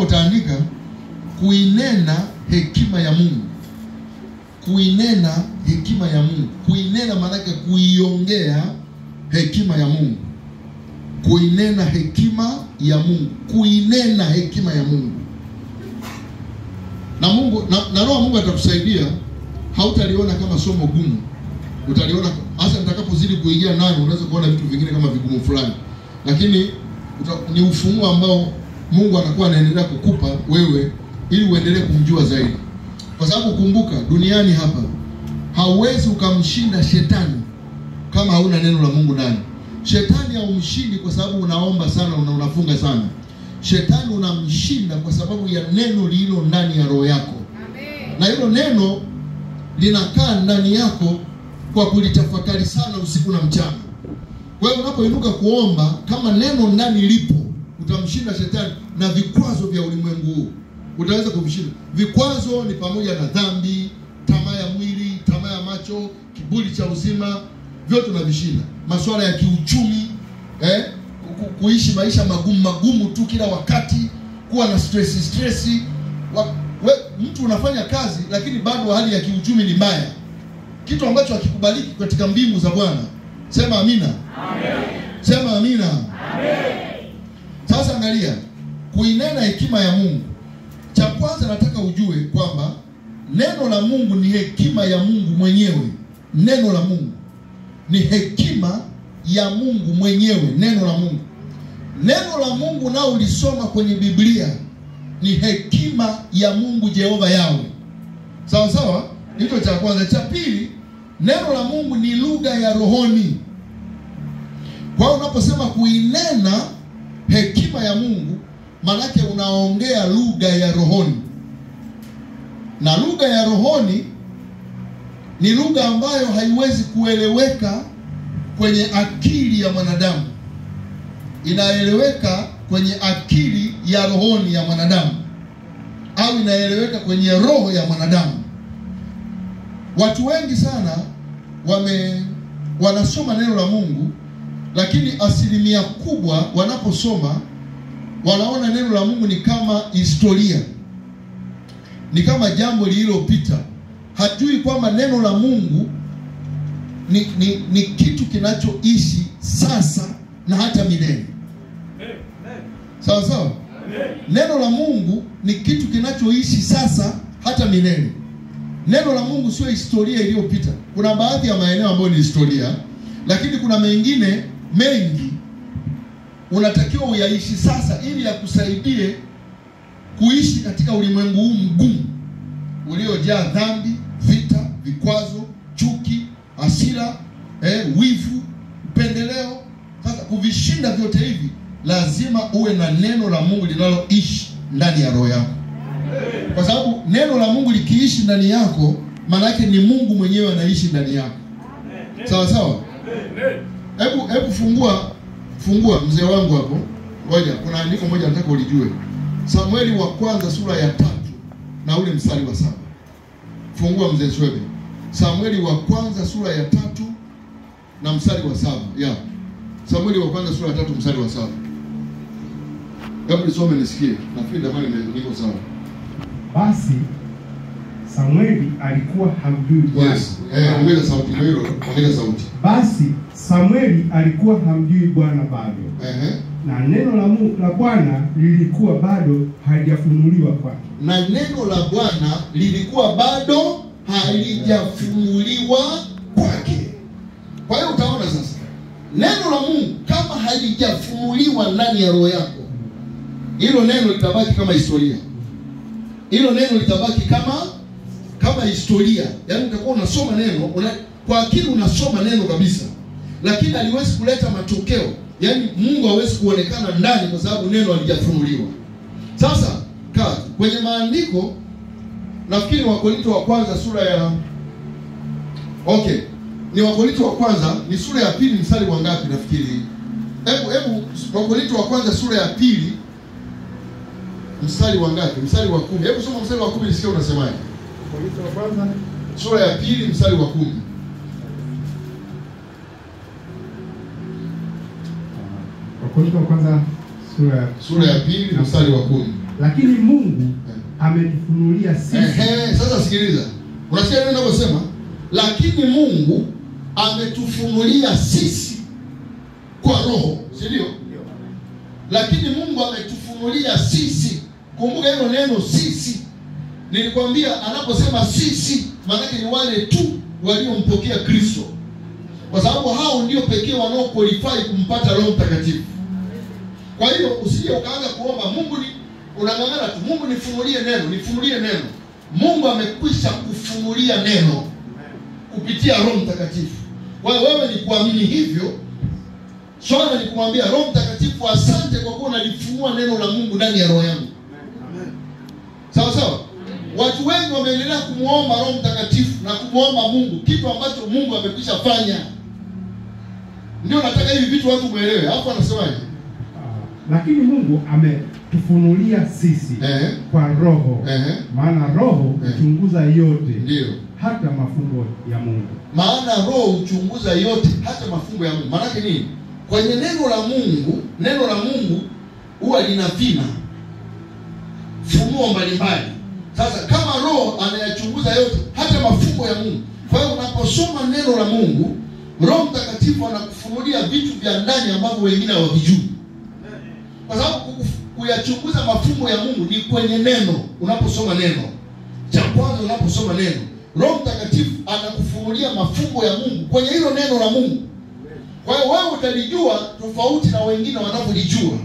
Utaandika kuinena hekima ya Mungu. Kuinena hekima ya Mungu. Kuinena maanake kuiongea hekima ya Mungu. Kuinena hekima ya Mungu. Kuinena hekima ya Mungu. Na Mungu na Roho Mungu atakusaidia, hautaliona kama somo gumu. Utaliona hasa nitakapozidi kuingia ndani, unaweza kuona vitu vingine kama vigumu fulani. Lakini ni ufunuo ambao Mungu anakuwa anaendelea kukupa wewe ili uendelee kumjua zaidi. Kwa sababu kumbuka, duniani hapa hauwezi ukamshinda shetani kama hauna neno la Mungu ndani. Shetani haumshindi kwa sababu unaomba sana, unafunga sana. Shetani unamshinda kwa sababu ya neno lililo ndani ya roho yako. Amen. Na hilo neno linakaa ndani yako kwa kulitafakari sana usiku na mchana. Kwa hiyo unapoinuka kuomba, kama neno ndani lipo, utamshinda shetani na vikwazo vya ulimwengu huu. Utaweza kuvishinda. Vikwazo ni pamoja na dhambi, tamaa ya mwili, tamaa ya macho, kiburi cha uzima, vyote unavishinda. Masuala ya kiuchumi, kuishi maisha magumu magumu tu kila wakati, kuwa na stress. Mtu unafanya kazi lakini bado hali ya kiuchumi ni mbaya. Kitu ambacho hakikubaliki katika mbingu za Bwana. Sema amina. Amen. Sema amina. Amen. Sasa angalia, kuinena hekima ya Mungu. Cha kwanza nataka ujue kwamba neno la Mungu ni hekima ya Mungu mwenyewe. Neno la Mungu ni hekima ya Mungu mwenyewe. Neno la Mungu. Neno la Mungu nao ulisoma kwenye Biblia ni hekima ya Mungu Jehova Yahweh. Sawa sawa? Hicho cha kwanza. Cha pili, neno la Mungu ni lugha ya rohoni. Kwa hiyo unaposema kuinena hekima ya Mungu, manake unaongea lugha ya rohoni. Na lugha ya rohoni ni lugha ambayo haiwezi kueleweka kwenye akili ya mwanadamu. Inaeleweka kwenye akili ya rohoni ya mwanadamu, au inaeleweka kwenye roho ya mwanadamu. Watu wengi sana wanasoma neno la Mungu, lakini asilimia kubwa wanaposoma wanaona neno la Mungu ni kama historia, ni kama jambo lililopita. Hajui kwamba neno la Mungu ni kitu kinachoishi sasa na hata milele. Sawa sawa? Neno la Mungu ni kitu kinachoishi sasa hata milele. Neno la Mungu sio historia iliyopita. Kuna baadhi ya maeneo ambayo ni historia, lakini kuna mengine mengi unatakiwa uyaishi sasa ili yakusaidie kuishi katika ulimwengu huu mgumu uliojaa dhambi, vita, vikwazo, chuki, hasira, wivu, upendeleo. Sasa kuvishinda vyote hivi lazima uwe na neno la Mungu linaloishi ndani ya roho yako. Kwa sababu neno la Mungu likiishi ndani yako, maana yake ni Mungu mwenyewe anaishi ndani yako. Sawa sawa? Hebu fungua mzee wangu hapo. Ngoja, kuna andiko moja nataka ulijue. Samueli wa kwanza sura ya 3 na ule mstari wa 7. Fungua mzee Swebe. Samueli wa kwanza sura ya 3 na mstari wa 7. Yeah. Samueli wa kwanza sura ya 3 mstari wa 7. Hebu nisome nisikie. Nafikiri ndani niko sawa. Basi Samueli alikuwa hamjui Bwana. Yes. Ongeza sauti hiyo, ongeza sauti. Basi Samueli alikuwa hamjui Bwana bado. Na neno la Mungu la Bwana lilikuwa bado halijafunuliwa kwake. Na neno la Bwana lilikuwa bado halijafunuliwa kwake. Kwa hiyo utaona sasa, neno la Mungu kama halijafunuliwa ndani ya roho yako, hilo neno litabaki kama historia. Hilo neno litabaki kama historia. Yaani utakuwa unasoma neno, kwa akili unasoma neno kabisa, lakini haliwezi kuleta matokeo. Yaani Mungu hawezi kuonekana ndani kwa sababu neno halijafunuliwa. Sasa kwenye maandiko nafikiri Wakorintho wa kwanza sura ya ni Wakorintho wa kwanza ni sura ya 2 mstari wa ngapi nafikiri? Hebu Wakorintho wa kwanza sura ya 2 mstari wa ngapi? Mstari wa 10. Hebu soma mstari wa 10 nisikie unasemaje. Wakorintho wa kwanza sura ya 2 mstari wa 10. Wakorintho wa kwanza sura ya 2 mstari wa 10. Lakini Mungu ametufunulia sisi. Sasa sikiliza. Unasikia nini ninavyosema? Lakini Mungu ametufunulia sisi kwa Roho, si ndio? Lakini Mungu ametufunulia sisi. Kumbuka hilo neno sisi. Nilikwambia anaposema sisi, maana yake ni wale tu waliompokea Kristo. Kwa sababu hao ndio pekee wanao qualify kumpata Roho Mtakatifu. Kwa hiyo usije ukaanza kuomba Mungu ni unang'ang'ana tu, Mungu nifunulie neno, nifunulie neno. Mungu amekwisha kufunulia neno kupitia Roho Mtakatifu. Kwa hiyo wewe ni kuamini hivyo. Swala ni kumwambia Roho Mtakatifu, asante kwa kuwa unalifunua neno la Mungu ndani ya roho yangu. Sawa sawa? Watu wengi wameendelea kumuomba Roho Mtakatifu na kumuomba Mungu kitu ambacho Mungu amekwisha fanya. Ndio nataka hivi vitu watu muelewe. Hapo anasemaje? Lakini Mungu ametufunulia sisi kwa Roho. Maana Roho huchunguza yote. Ndio. Hata mafumbo ya Mungu. Maana Roho huchunguza yote hata mafumbo ya Mungu. Maana yake nini? Kwenye neno la Mungu, neno la Mungu huwa lina vina, funuo mbalimbali. Sasa kama Roho anayachunguza yote hata mafumbo ya Mungu. Kwa hiyo unaposoma neno la Mungu, Roho Mtakatifu anakufunulia vitu vya ndani ambavyo wengine hawavijui. Kwa sababu kuyachunguza mafumbo ya Mungu ni kwenye neno. Unaposoma neno, cha kwanza unaposoma neno, Roho Mtakatifu anakufunulia mafumbo ya Mungu kwenye hilo neno la Mungu. Kwa hiyo wewe utalijua tofauti na wengine wanavyolijua.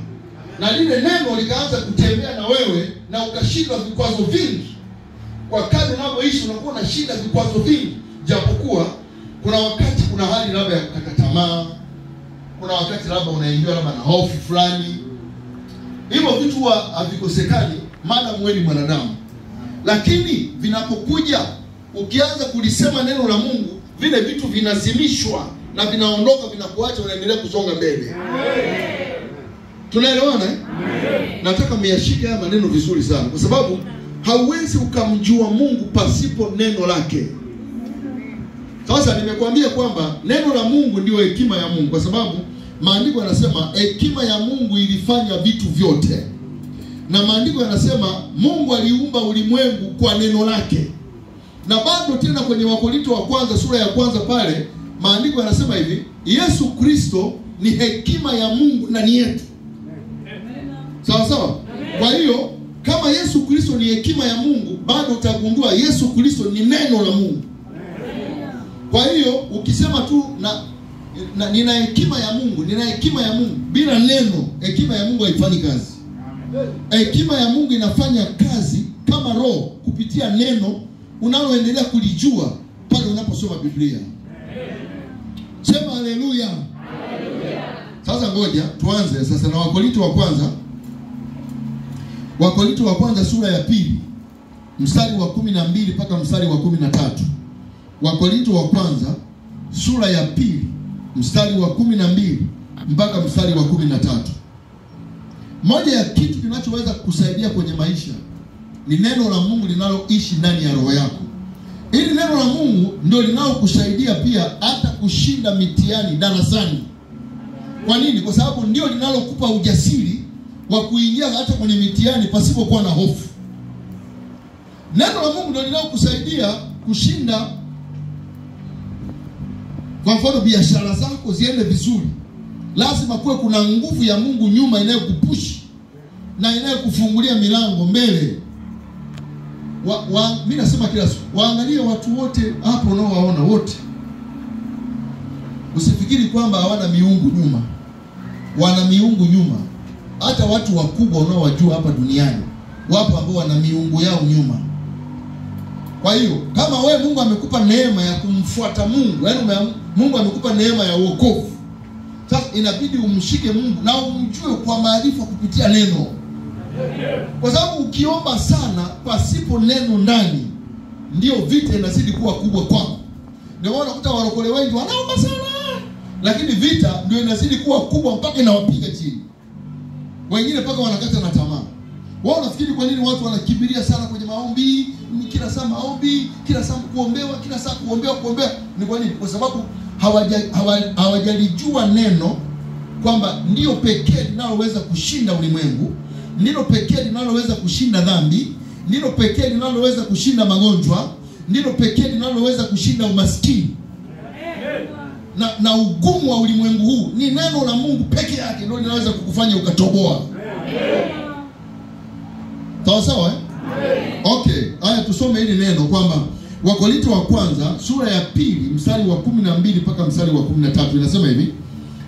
Na lile neno likaanza kutembea na wewe na ukashinda vikwazo vingi. Kwa kadri unavyoishi unakuwa unashinda vikwazo vingi. Japokuwa kuna wakati kuna hali labda ya kukata tamaa, kuna wakati labda unaingiwa labda na hofu fulani. Hivyo vitu huwa havikosekani maana wewe ni mwanadamu. Lakini vinapokuja ukianza kulisema neno la Mungu, vile vitu vinazimishwa na vinaondoka, vinakuacha unaendelea kusonga mbele. Tunaelewana eh? Nataka myashike haya maneno vizuri sana, kwa sababu hauwezi ukamjua Mungu pasipo neno lake. Sasa nimekuambia kwamba neno la Mungu ndio hekima ya Mungu, kwa sababu maandiko yanasema hekima ya Mungu ilifanya vitu vyote. Na maandiko yanasema Mungu aliumba ulimwengu kwa neno lake. Na bado tena kwenye Wakorinto wa kwanza sura ya kwanza pale maandiko yanasema hivi, Yesu Kristo ni hekima ya Mungu ndani yetu. Sawa sawa? Kwa hiyo kama Yesu Kristo ni hekima ya Mungu, bado utagundua Yesu Kristo ni neno la Mungu. Kwa hiyo ukisema tu na nina hekima ya Mungu, nina hekima ya Mungu bila neno, hekima ya Mungu haifanyi kazi. Hekima ya Mungu inafanya kazi kama roho kupitia neno unaloendelea kulijua pale unaposoma Biblia. Sema haleluya. Sasa ngoja tuanze sasa na Wakorinto wa kwanza. Wakorinto wa kwanza sura ya 2 mstari wa 12 mpaka mstari wa 13. Wakorinto wa kwanza sura ya 2 mstari wa 12 mpaka mstari wa 13. Moja ya kitu kinachoweza kukusaidia kwenye maisha ni neno la Mungu linaloishi ndani ya roho yako. Ili neno la Mungu ndio linalokusaidia pia hata kushinda mitihani darasani. Kwa nini? Kwa sababu ndio linalokupa ujasiri wa kuingia hata kwenye mitihani pasipokuwa na hofu. Neno la Mungu ndio linalokusaidia kushinda, kwa mfano biashara zako ziende vizuri. Lazima kuwe kuna nguvu ya Mungu nyuma inayokupush na inayokufungulia milango mbele. Mimi nasema kila siku, waangalie watu wote hapo unaowaona wote. Usifikiri kwamba hawana miungu nyuma. Wana miungu nyuma. Hata watu wakubwa unaowajua hapa duniani wapo ambao wana miungu yao nyuma. Kwa hiyo kama wewe Mungu amekupa neema ya kumfuata Mungu, yaani Mungu amekupa neema ya wokovu, sasa inabidi umshike Mungu na umjue kwa maarifa kupitia neno. Kwa sababu ukiomba sana pasipo neno ndani, ndio vita inazidi kuwa kubwa kwako. Ndio maana unakuta warokole wengi wanaomba sana, lakini vita ndio inazidi kuwa kubwa mpaka inawapiga chini. Wengine mpaka wanakata na tamaa. Wao nafikiri kwa nini watu wanakimbilia sana kwenye maombi, kila saa maombi, kila saa kuombewa, kila saa kuombewa, Ni kwa nini? Kwa sababu hawajalijua neno kwamba ndio pekee linaloweza kushinda ulimwengu, ndilo pekee linaloweza kushinda dhambi, ndilo pekee linaloweza kushinda magonjwa, ndilo pekee linaloweza kushinda umaskini na ugumu wa ulimwengu huu. Ni neno la Mungu peke yake ndio linaweza kukufanya ukatoboa. Sawa sawa, eh? Okay, haya tusome hili neno kwamba Wakorinto wa kwanza sura ya 2 mstari wa 12 mpaka mstari wa 13 inasema hivi: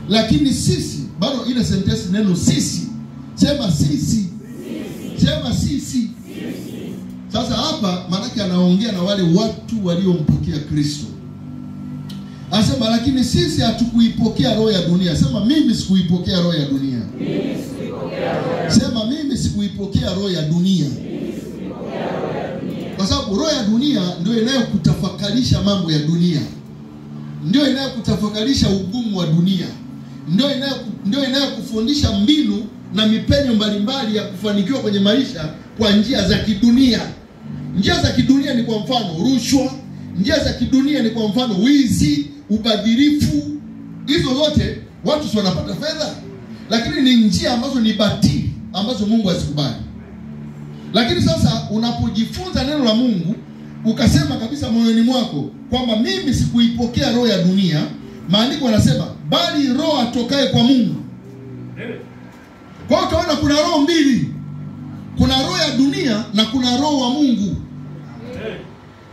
lakini sisi, bado ile sentence neno sisi, sema sisi, sema sisi. Sasa hapa maanake anaongea na wale watu waliompokea Kristo. Anasema lakini sisi hatukuipokea roho ya dunia. Sema mimi sikuipokea roho ya dunia. Sema mimi sikuipokea roho ya dunia. Kwa sababu roho ya dunia ndio inayokutafakarisha mambo ya dunia, ndio inayokutafakarisha ugumu wa dunia, ndio inayokufundisha mbinu na mipenyo mbalimbali ya kufanikiwa kwenye maisha kwa njia za kidunia. Njia za kidunia ni kwa mfano rushwa, njia za kidunia ni kwa mfano wizi, ubadhirifu. Hizo zote watu si wanapata fedha, lakini ni njia ambazo ni batili, ambazo Mungu hazikubali. Lakini sasa unapojifunza neno la Mungu ukasema kabisa moyoni mwako kwamba mimi sikuipokea roho ya dunia, maandiko yanasema bali roho atokaye kwa Mungu. Kwa hiyo utaona kuna roho mbili, kuna roho ya dunia na kuna roho wa Mungu.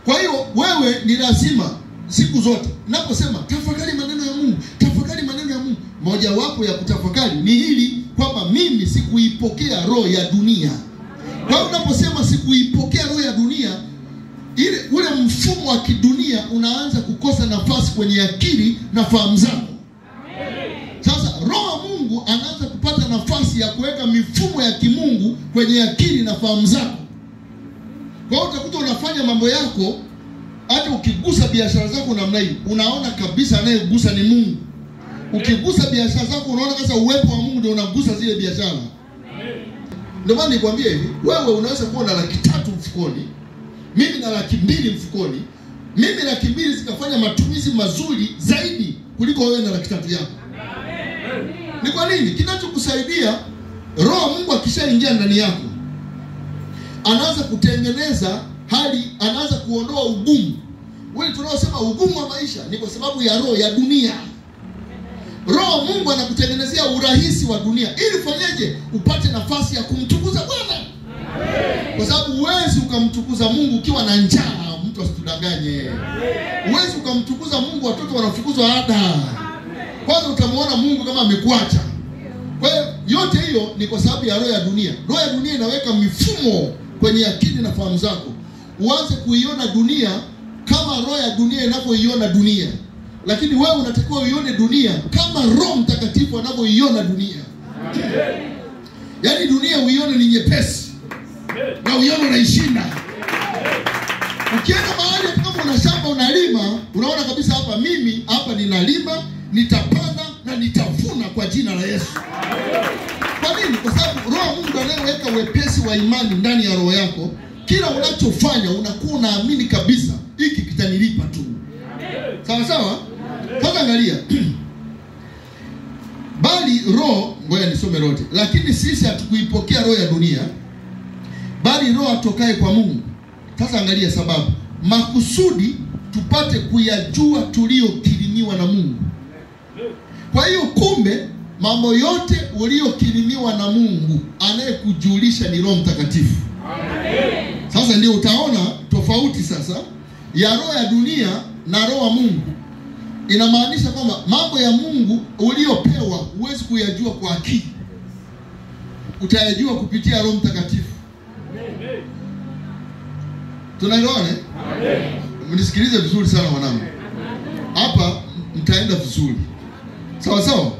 Kwa hiyo wewe ni lazima siku zote naposema tafakari maneno ya Mungu, tafakari maneno ya Mungu, mojawapo ya kutafakari ni hili kwamba mimi sikuipokea roho ya dunia. Kwa hiyo unaposema sikuipokea roho ya dunia, ile ule mfumo wa kidunia unaanza kukosa nafasi kwenye akili na fahamu zako. Sasa roho wa Mungu anaanza kupata nafasi ya kuweka mifumo ya kimungu kwenye akili na fahamu zako. Kwa hiyo utakuta unafanya mambo yako, hata ukigusa biashara zako namna hii, unaona kabisa anayegusa ni Mungu. Ukigusa biashara zako unaona kabisa uwepo wa Mungu ndio unagusa zile biashara. Ndio maana nikwambie hivi, wewe unaweza kuwa na 300,000 mfukoni, mimi na 200,000 mfukoni, mimi 200,000 zikafanya matumizi mazuri zaidi kuliko wewe na 300,000 yako. Ni kwa nini? Kinachokusaidia, roho Mungu akishaingia ndani yako, anaanza kutengeneza hali, anaanza kuondoa ugumu. Wewe tunaosema ugumu wa maisha ni kwa sababu ya roho ya dunia. Roho Mungu anakutengenezea urahisi wa dunia ili fanyeje? Upate nafasi ya kumtukuza Bwana. Kwa sababu huwezi ukamtukuza Mungu ukiwa na njaa, mtu asitudanganye. Huwezi ukamtukuza Mungu watoto wanafukuzwa ada. Kwanza utamuona Mungu kama amekuacha. Kwa hiyo yote hiyo ni kwa sababu ya roho ya dunia. Roho ya dunia inaweka mifumo kwenye akili na fahamu zako. Uanze kuiona dunia kama roho ya dunia inavyoiona dunia. Lakini wewe unatakiwa uione dunia kama Roho Mtakatifu anavyoiona dunia. Yaani dunia uione ni nyepesi na uione unaishinda. Ukienda mahali kama una shamba unalima, unaona kabisa hapa mimi hapa ninalima, nitapanda na nitavuna kwa jina la Yesu. Kwa nini? Kwa sababu Roho Mungu anayeweka wepesi wa imani ndani ya roho yako, kila unachofanya unakuwa unaamini kabisa hiki kitanilipa tu. Sawa sawa? Sasa angalia. Bali roho, ngoja nisome lote. Lakini sisi hatukuipokea roho ya dunia, bali roho atokaye kwa Mungu. Sasa angalia sababu. Makusudi tupate kuyajua tuliyokirimiwa na Mungu. Kwa hiyo kumbe mambo yote uliyokirimiwa na Mungu, anayekujulisha ni Roho Mtakatifu. Sasa ndio utaona tofauti sasa ya roho ya dunia na roho wa Mungu. Inamaanisha kwamba mambo ya Mungu uliopewa huwezi kuyajua kwa akili. Utayajua kupitia Roho Mtakatifu. Tunaelewana? Amen. Mnisikilize vizuri sana wanangu. Hapa mtaenda vizuri. Sawa sawa?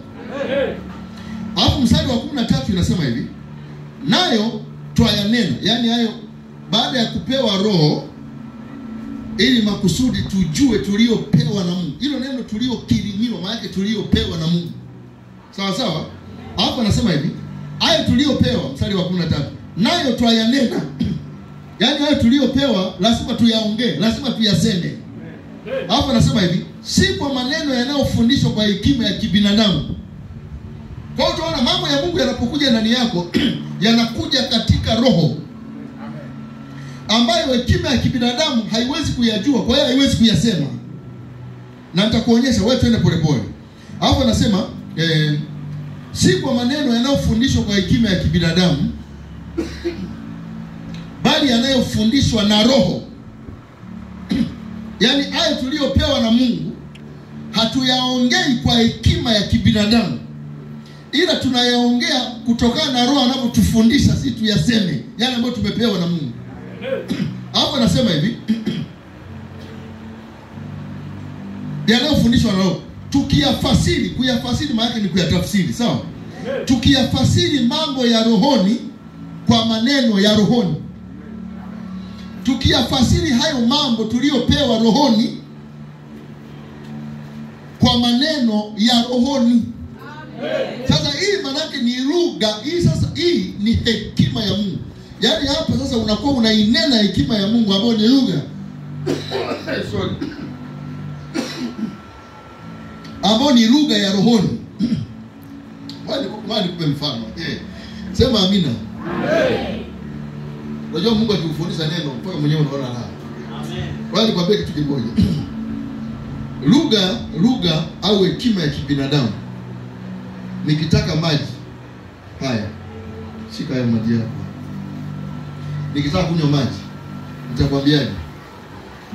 Amen. Alafu mstari wa 13 inasema hivi, nayo twayanena, yani hayo baada ya kupewa roho ili makusudi tujue tuliopewa na Mungu. Hilo neno tuliokirimiwa maana yake tuliopewa na Mungu. Sawa sawa? Hapo anasema hivi, hayo tuliopewa, mstari wa 13, nayo twayanena. Yaani hayo tuliopewa lazima tuyaongee, lazima tuyaseme. Hapo anasema hivi, si kwa maneno yanayofundishwa kwa hekima ya kibinadamu. Kwa hiyo tunaona mambo ya Mungu yanapokuja ndani yako yanakuja katika roho ambayo hekima ya kibinadamu haiwezi kuyajua, kwa hiyo haiwezi kuyasema. Na nitakuonyesha, wewe twende polepole. Alafu anasema si kwa maneno yanayofundishwa kwa hekima ya kibinadamu, bali yanayofundishwa na roho. Yaani haya tuliyopewa na Mungu hatuyaongei kwa hekima ya kibinadamu, ila tunayaongea kutokana na roho anapotufundisha sisi tuyaseme yale ambayo tumepewa na Mungu. Hapo anasema hivi, yanayofundishwa na roho tukiyafasiri, kuyafasiri maana yake ni kuyatafsiri, sawa? Tukiyafasiri mambo ya rohoni kwa maneno ya rohoni. Tukiyafasiri hayo mambo tuliyopewa rohoni kwa maneno ya rohoni. Sasa hii maana yake ni lugha hii. Sasa hii ni hekima ya Mungu. Yaani hapa sasa unakuwa unainena hekima ya Mungu ambayo ni lugha. Sorry. Ambayo ni lugha ya rohoni. Wani kupe mfano. Sema amina. Amen. Unajua Mungu akikufundisha neno mpaka mwenyewe unaona raha. Amen. Wani nikwambie kitu kimoja. Lugha au hekima ya kibinadamu. Nikitaka maji haya, shika hayo maji yako. Nikitaka kunywa maji nitakwambiaje?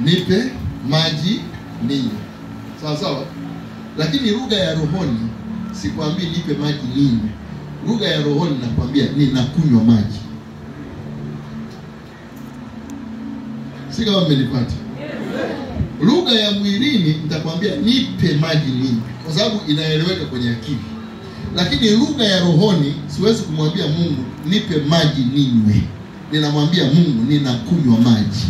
Nipe maji ninywe. Sawa sawa? Lakini lugha ya rohoni sikwambii nipe maji ninywe. Lugha ya rohoni nakwambia ninakunywa maji. Si kama mmenipata? Lugha ya mwilini nitakwambia nipe maji ninywe, kwa sababu inaeleweka kwenye akili. Lakini lugha ya rohoni siwezi kumwambia Mungu nipe maji ninywe. Ninamwambia Mungu ninakunywa maji.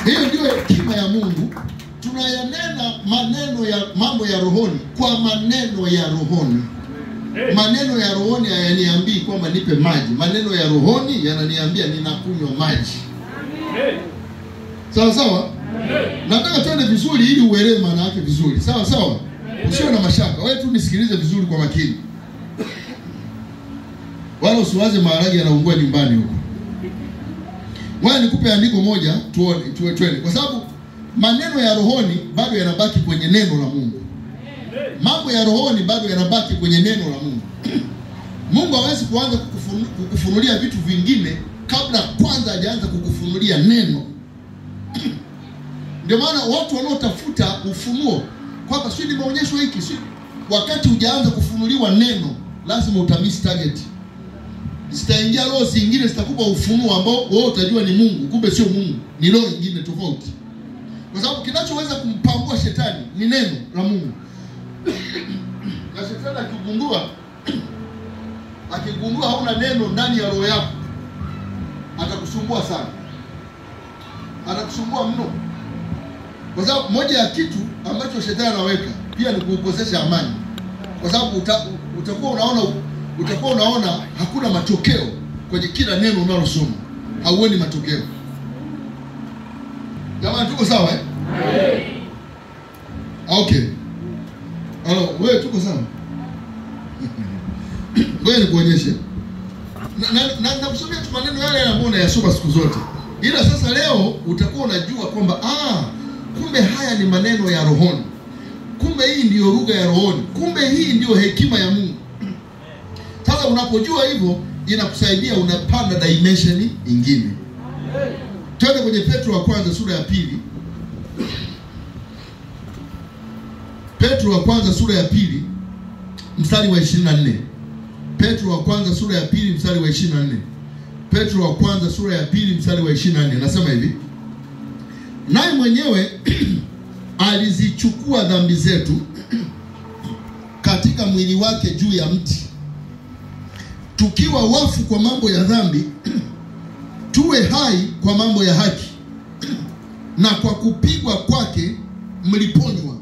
Hiyo ndio hekima ya Mungu. Tunayanena maneno ya mambo ya rohoni kwa maneno ya rohoni. Maneno ya rohoni hayaniambii kwamba nipe maji. Maneno ya rohoni yananiambia ninakunywa maji. Sawa sawa? Nataka tuende vizuri ili uelewe maana yake vizuri. Sawa sawa? Usiwe na mashaka. Wewe tu nisikilize vizuri kwa makini. Wala usiwaze maharage yanaungua nyumbani huko. Wewe nikupe andiko moja tuone tuende, kwa sababu maneno ya rohoni bado yanabaki kwenye neno la Mungu. Mambo ya rohoni bado yanabaki kwenye neno la Mungu. Mungu hawezi kuanza kukufunulia vitu vingine kabla kwanza hajaanza kukufunulia neno. Ndio maana watu wanaotafuta ufunuo kwamba sio nimeonyeshwa hiki, sio, wakati hujaanza kufunuliwa neno lazima utamiss target. Zitaingia roho zingine zitakupa ufunuo ambao wewe utajua ni Mungu, kumbe sio Mungu, ni roho nyingine tofauti. Kwa sababu kinachoweza kumpambua shetani ni neno la Mungu. Na shetani akigundua hauna neno ndani ya roho yako, atakusumbua sana. Atakusumbua mno. Kwa sababu moja ya kitu ambacho shetani anaweka pia ni kukukosesha amani. Kwa sababu utakuwa unaona hakuna matokeo kwenye kila neno unalosoma. Hauoni matokeo. Jamani tuko sawa eh? Okay. Halo, wewe tuko sawa? Ngoja nikuonyeshe. Na nakusomea tu maneno yale ambayo unayasoma siku zote. Ila sasa leo utakuwa unajua kwamba kumbe haya ni maneno ya rohoni. Kumbe hii ndiyo lugha ya rohoni. Kumbe hii ndiyo hekima ya Mungu. Sasa unapojua hivyo inakusaidia unapanda dimension nyingine. Twende kwenye Petro wa kwanza sura ya 2. Petro wa kwanza sura ya 2 mstari wa 24. Petro wa kwanza sura ya 2 mstari wa 24. Petro wa kwanza sura ya 2 mstari wa 24 nasema hivi: naye mwenyewe alizichukua dhambi zetu katika mwili wake juu ya mti, tukiwa wafu kwa mambo ya dhambi, tuwe hai kwa mambo ya haki, na kwa kupigwa kwake mliponywa.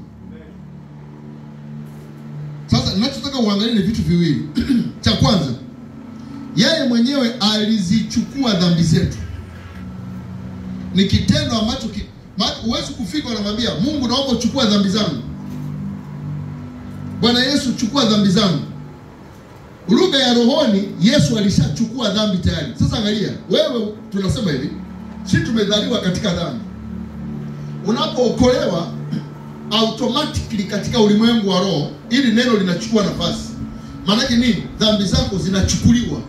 Sasa ninachotaka uangalie ni vitu viwili. Cha kwanza, yeye mwenyewe alizichukua dhambi zetu. Ni kitendo ambacho huwezi kufika unamwambia Mungu naomba uchukue dhambi zangu. Bwana Yesu chukua dhambi zangu. Lugha ya rohoni, Yesu alishachukua dhambi tayari. Sasa angalia, wewe tunasema hivi, sisi tumezaliwa katika dhambi. Unapookolewa automatically katika ulimwengu wa roho, ili neno linachukua nafasi. Maana yake nini? Dhambi zako zinachukuliwa,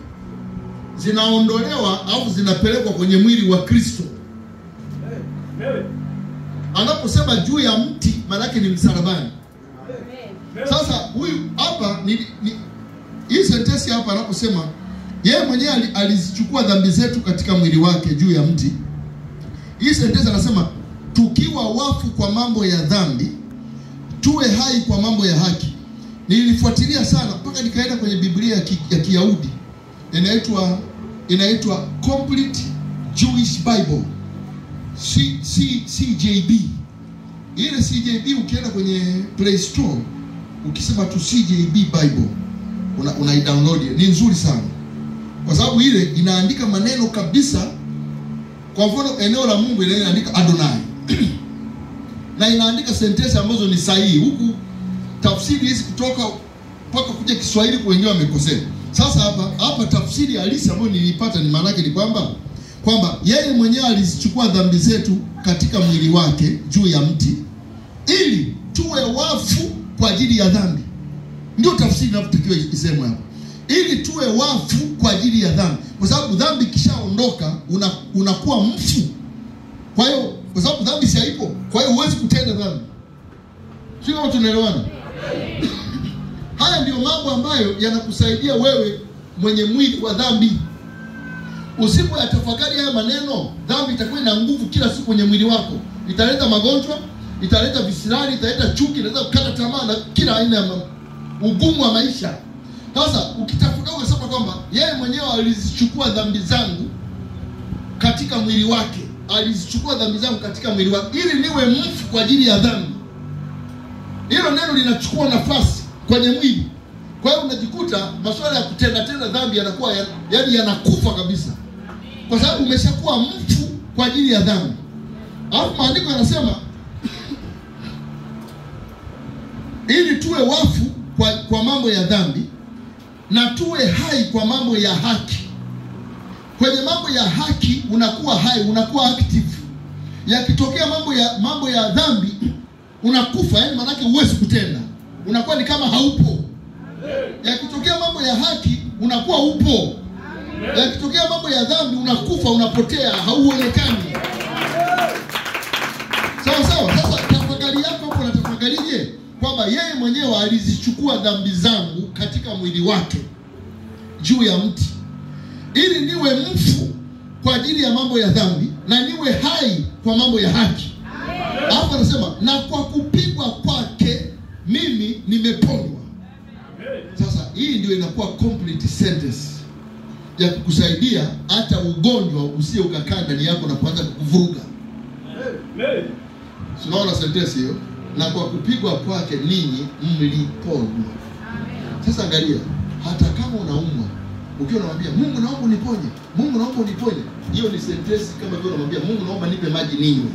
zinaondolewa au zinapelekwa kwenye mwili wa Kristo. Anaposema juu ya mti, maana yake ni msalabani. Sasa huyu hapa ni hii sentensi hapa anaposema yeye mwenyewe alizichukua dhambi zetu katika mwili wake juu ya mti. Hii sentensi anasema tukiwa wafu kwa mambo ya dhambi, tuwe hai kwa mambo ya haki. Nilifuatilia sana mpaka nikaenda kwenye Biblia ya Kiyahudi. Inaitwa Complete Jewish Bible. CJB. Ile CJB ukienda kwenye Play Store ukisema tu CJB Bible una download, ni nzuri sana. Kwa sababu ile inaandika maneno kabisa. Kwa mfano eneo la Mungu ile inaandika Adonai. Na inaandika sentensi ambazo ni sahihi, huku tafsiri hizi kutoka mpaka kuja Kiswahili kwa wengine wamekosea. Sasa hapa tafsiri halisi ambayo nilipata ni maana yake ni kwamba yeye mwenyewe alizichukua dhambi zetu katika mwili wake juu ya mti ili tuwe wafu kwa ajili ya dhambi. Ndio tafsiri inayotakiwa isemwe hapa. Ili tuwe wafu kwa ajili ya dhambi. Kwa sababu dhambi kishaondoka unakuwa mfu. Kwa hiyo kwa sababu dhambi si haipo, kwa hiyo huwezi kutenda dhambi. Sio kama tunaelewana? Haya ndio mambo ambayo yanakusaidia wewe mwenye mwili wa dhambi. Usipoyatafakari haya maneno, dhambi itakuwa ina nguvu kila siku kwenye mwili wako. Italeta magonjwa, italeta visirani, italeta chuki, italeta kukata tamaa na kila aina ya ugumu wa maisha. Sasa ukitafuta ukasema kwamba yeye mwenyewe alizichukua dhambi zangu katika mwili wake, alizichukua dhambi zangu katika mwili wake ili niwe mfu kwa ajili ya dhambi. Hilo neno linachukua nafasi kwenye mwili. Kwa hiyo unajikuta masuala ya kutenda tena dhambi yanakuwa yaani yanakufa kabisa. Kwa sababu umeshakuwa mfu kwa ajili ya dhambi. Alafu maandiko yanasema ili tuwe wafu kwa mambo ya dhambi na tuwe hai kwa mambo ya haki. Kwenye mambo ya haki unakuwa hai, unakuwa active. Yakitokea mambo ya dhambi unakufa, yani maana yake huwezi kutenda. Unakuwa ni kama haupo. Yakitokea mambo ya haki unakuwa upo. Yakitokea mambo ya dhambi unakufa, unapotea, hauonekani. Sawa sawa. Sasa tafakari yako hapo, unatafakarije kwamba yeye mwenyewe alizichukua dhambi zangu katika mwili wake juu ya mti ili niwe mfu kwa ajili ya mambo ya dhambi na niwe hai kwa mambo ya haki. Hapo anasema na kwa kupigwa kwake mimi nimeponywa. Sasa hii ndio inakuwa complete sentence ya kukusaidia hata ugonjwa usije ukakaa ndani yako na kuanza kukuvuruga. Tunaona sentence hiyo, na kwa kupigwa kwake ninyi mliponywa. Sasa angalia, hata kama unaumwa ukiwa unamwambia Mungu naomba uniponye, Mungu naomba uniponye, hiyo ni sentence kama vile unamwambia Mungu naomba nipe maji ninywe.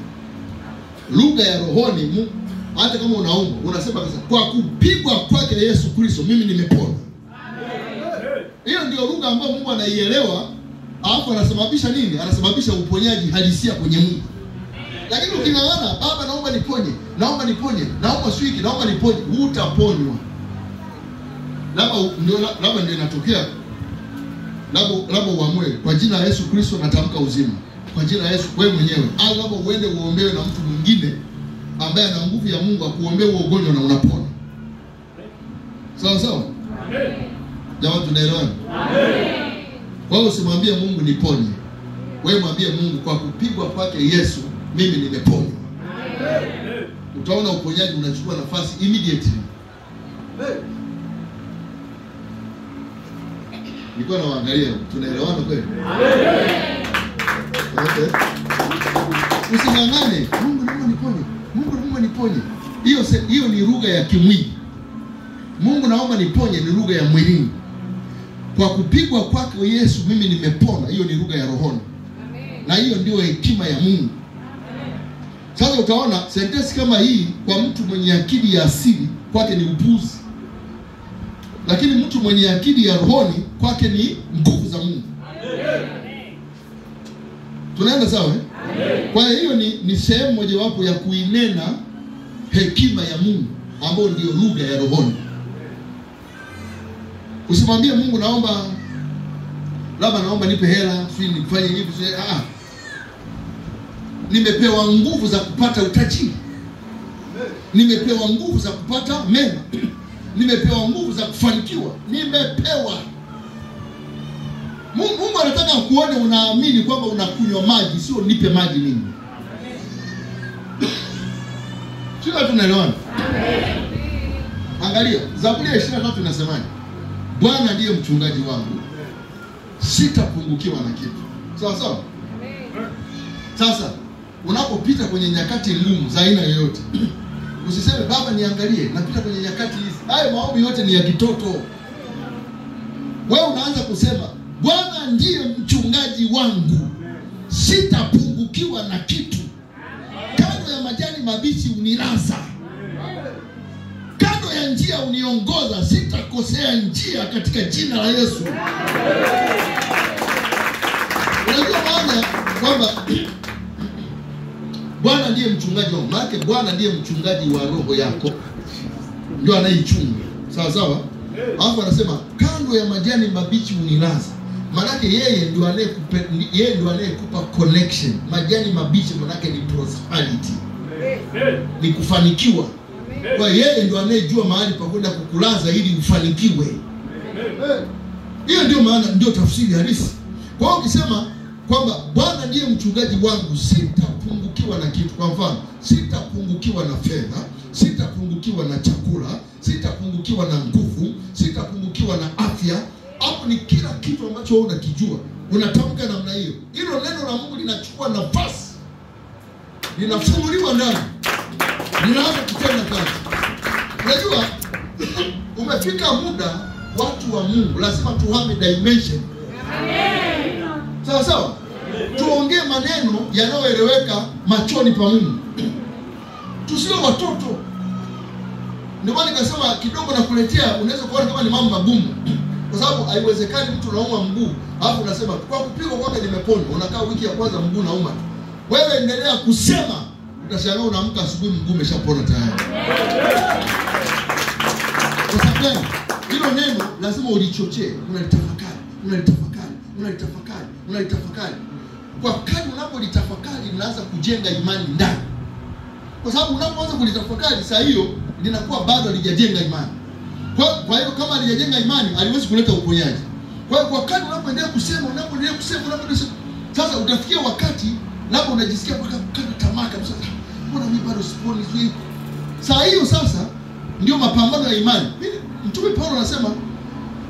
Lugha ya rohoni, Mungu, hata kama unaumwa unasema sasa kwa kupigwa kwake Yesu Kristo mimi nimepona. Hiyo ndio lugha ambayo Mungu anaielewa, alafu anasababisha nini? Anasababisha uponyaji halisia kwenye Mungu. Lakini uking'ang'ana, Baba naomba niponye, naomba niponye, naomba swiki, naomba niponye, hutaponywa. Labda ndio inatokea. Labda uamue kwa jina la Yesu Kristo natamka uzima. Kwa jina la Yesu wewe mwenyewe. Au labda uende uombewe na mtu mwingine ambaye ana nguvu ya Mungu akuombee huo ugonjwa na unapona. Sawa sawa? Amen. Jamani tunaelewana? Amen. Kwa hiyo usimwambie Mungu niponye. Wewe mwambie Mungu kwa kupigwa kwake Yesu mimi nimeponywa. Amen. Utaona uponyaji unachukua nafasi immediately. Amen. Nilikuwa naangalia, tunaelewana kweli? Amen. Okay. Using'ang'ane, Mungu naomba niponye, Mungu naomba niponye. Hiyo ni lugha ya kimwili. Mungu naomba niponye ni lugha ya mwilini. Kwa kupigwa kwake Yesu mimi nimepona, hiyo ni lugha ya rohoni. Amen. Na hiyo ndio hekima ya Mungu. Amen. Sasa utaona sentensi kama hii kwa mtu mwenye akili ya asili kwake ni upuzi. Lakini mtu mwenye akili ya rohoni kwake ni nguvu za Mungu. Tunaenda sawa eh? Kwa hiyo ni sehemu mojawapo ya kuinena hekima ya Mungu ambayo ndio lugha ya rohoni. Usimwambie Mungu naomba labda naomba nipe hela, sio nifanye hivi, sio Nimepewa nguvu za kupata utajiri. Nimepewa nguvu za kupata mema. Nimepewa nguvu za kufanikiwa. Nimepewa. Mungu anataka kuone unaamini kwamba unakunywa maji, sio nipe maji mimi. Sio tunaelewana? Angalia, Zaburi ya 23 inasemaje? Bwana ndiye mchungaji wangu, sitapungukiwa na kitu. Sawa sawa? Sasa unapopita kwenye nyakati ngumu za aina yoyote, usiseme baba niangalie, napita kwenye nyakati hizi. Hayo maombi yote ni ya kitoto. Wewe unaanza kusema Bwana ndiye mchungaji wangu, sitapungukiwa na kitu. Kando ya majani mabichi unilaza, kando ya njia uniongoza, sitakosea njia katika jina la Yesu. Unajua maana kwamba Bwana ndiye mchungaji wangu. Maana Bwana ndiye mchungaji wa roho yako, ndio anaichunga. Sawa sawa? Alafu anasema kando ya majani mabichi unilaza. Maana yeye ndio anayekupa, yeye ndio anayekupa connection. Majani mabichi maana ni prosperity. Ni kufanikiwa. Kwa yeye ndio anayejua mahali pa kwenda kukulaza ili ufanikiwe. Hiyo ndio maana, ndio tafsiri halisi. Kwa hiyo ukisema kwamba Bwana ndiye mchungaji wangu, sitapungukiwa na kitu. Kwa mfano, sitapungukiwa na fedha, sitapungukiwa na chakula, sitapungukiwa na nguvu, sitapungukiwa na afya. Hapo ni kila kitu ambacho wewe unakijua. Unatamka namna hiyo. Hilo neno la Mungu linachukua nafasi. Linafunguliwa ndani. Linaanza kutenda kazi. Unajua umefika muda watu wa Mungu lazima tuhame dimension. Amen. Sawa sawa? Tuongee maneno yanayoeleweka machoni pa Mungu. Tusiwe watoto. Ndio maana nikasema kidogo nakuletea, unaweza kuona kama ni mambo magumu. Kwa sababu haiwezekani mtu unauma mguu, alafu unasema kwa kupigwa kwake nimepona. Unakaa wiki ya kwanza mguu unauma tu. Wewe endelea kusema, utashangaa unaamka asubuhi mguu umeshapona tayari. Kwa sababu hilo neno lazima ulichochee, unalitafakari, unalitafakari, unalitafakari, unalitafakari. Kwa kadri unapolitafakari linaanza kujenga imani ndani. Kwa sababu unapoanza kulitafakari saa hiyo linakuwa bado halijajenga imani. Kwa hiyo kama halijajenga imani haliwezi kuleta uponyaji. Kwa hiyo kwa kadri unapoendelea kusema, unapoendelea kusema, unapoendelea kusema, sasa utafikia wakati labda unajisikia mpaka kukata tamaa kabisa. Mbona mimi bado siponi sio? Saa hiyo sasa ndio mapambano ya imani. Mtume Paulo anasema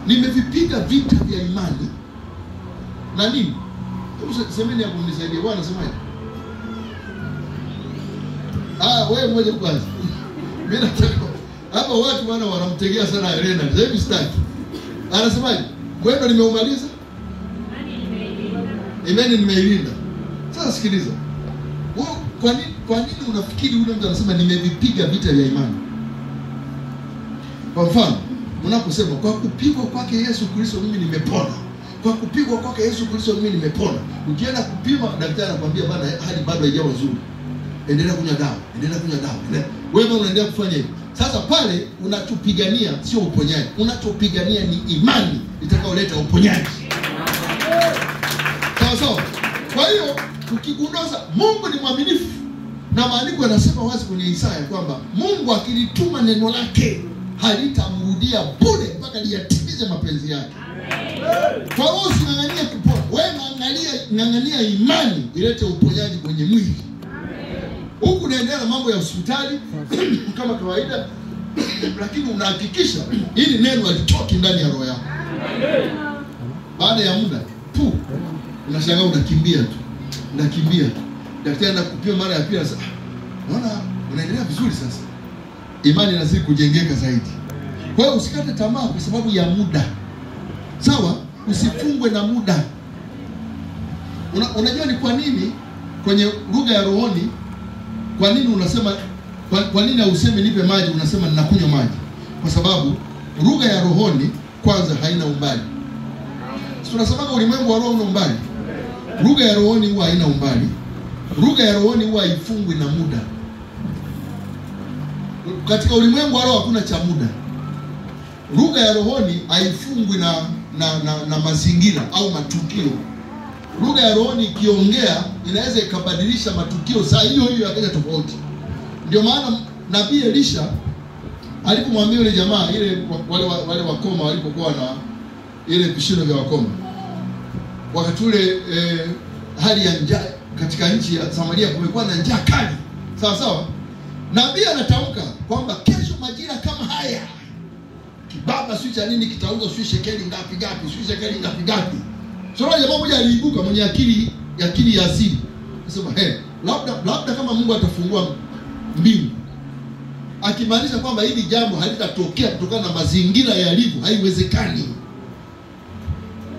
nimevipiga vita vya imani. Na nini? Hebu semeni hapo mnisaidie. Bwana anasemaje? Wewe mmoja kwanza. Mimi nataka hapa watu bwana wanamtegea sana Elena. Hebu sitaki. Anasemaje? Mwendo nimeumaliza? Imani nimeilinda. Sasa sikiliza. Kwa nini unafikiri yule mtu anasema nimevipiga vita vya imani? Kwa mfano, unaposema kwa kupigwa kwake Yesu Kristo mimi nimepona. Kwa kupigwa kwake Yesu Kristo mimi nimepona. Ukienda kupima daktari anakuambia bana hali bado haijawa nzuri. Endelea kunywa dawa, endelea kunywa dawa. Wewe unaendelea kufanya hivyo. Sasa pale unachopigania sio uponyaji. Unachopigania ni imani itakayoleta uponyaji. Sawa sawa. Kwa hiyo tukigundua Mungu ni mwaminifu, na maandiko yanasema wazi kwenye Isaya kwamba Mungu akilituma neno lake halitamrudia bure mpaka liyatimize mapenzi yake. Kwa hiyo using'ang'anie kupona. Wewe ng'ang'ania imani ilete uponyaji kwenye mwili. Huku unaendelea na mambo ya hospitali kama kawaida, lakini unahakikisha ili neno halitoki ndani ya roho yako. Baada ya muda tu unashangaa unakimbia tu. Unakimbia tu. Daktari anakupima mara ya pili sasa, naona unaendelea vizuri sasa. Imani inazidi kujengeka zaidi. Kwa hiyo usikate tamaa kwa sababu ya muda. Sawa? Usifungwe na muda. Unajua ni kwa nini kwenye lugha ya rohoni, kwa nini unasema, kwa nini hausemi nipe maji, unasema ninakunywa maji? Kwa sababu Lugha ya rohoni kwanza haina umbali. Si tunasemaga ulimwengu wa roho una umbali? Lugha ya rohoni huwa haina umbali. Lugha ya rohoni huwa haifungwi na muda. Katika ulimwengu wa roho hakuna cha muda. Lugha ya rohoni haifungwi na mazingira au matukio. Lugha ya rohoni ikiongea inaweza ikabadilisha matukio saa hiyo hiyo yakaja tofauti. Ndio maana Nabii Elisha alipomwambia yule jamaa ile wale wakoma walipokuwa na ile vishindo vya wakoma, wakati ule hali ya njaa katika nchi ya Samaria, kumekuwa na njaa kali. Sawa sawa. Nabii anatamka kwamba kesho majira kama haya kibaba sio cha nini kitauzwa sio shekeli ngapi ngapi, sio shekeli ngapi ngapi. So jamaa mmoja aliibuka mwenye akili ya asili. Akasema hey, labda kama Mungu atafungua mbingu, akimaanisha kwamba hili jambo halitatokea kutokana na mazingira yalivyo, haiwezekani.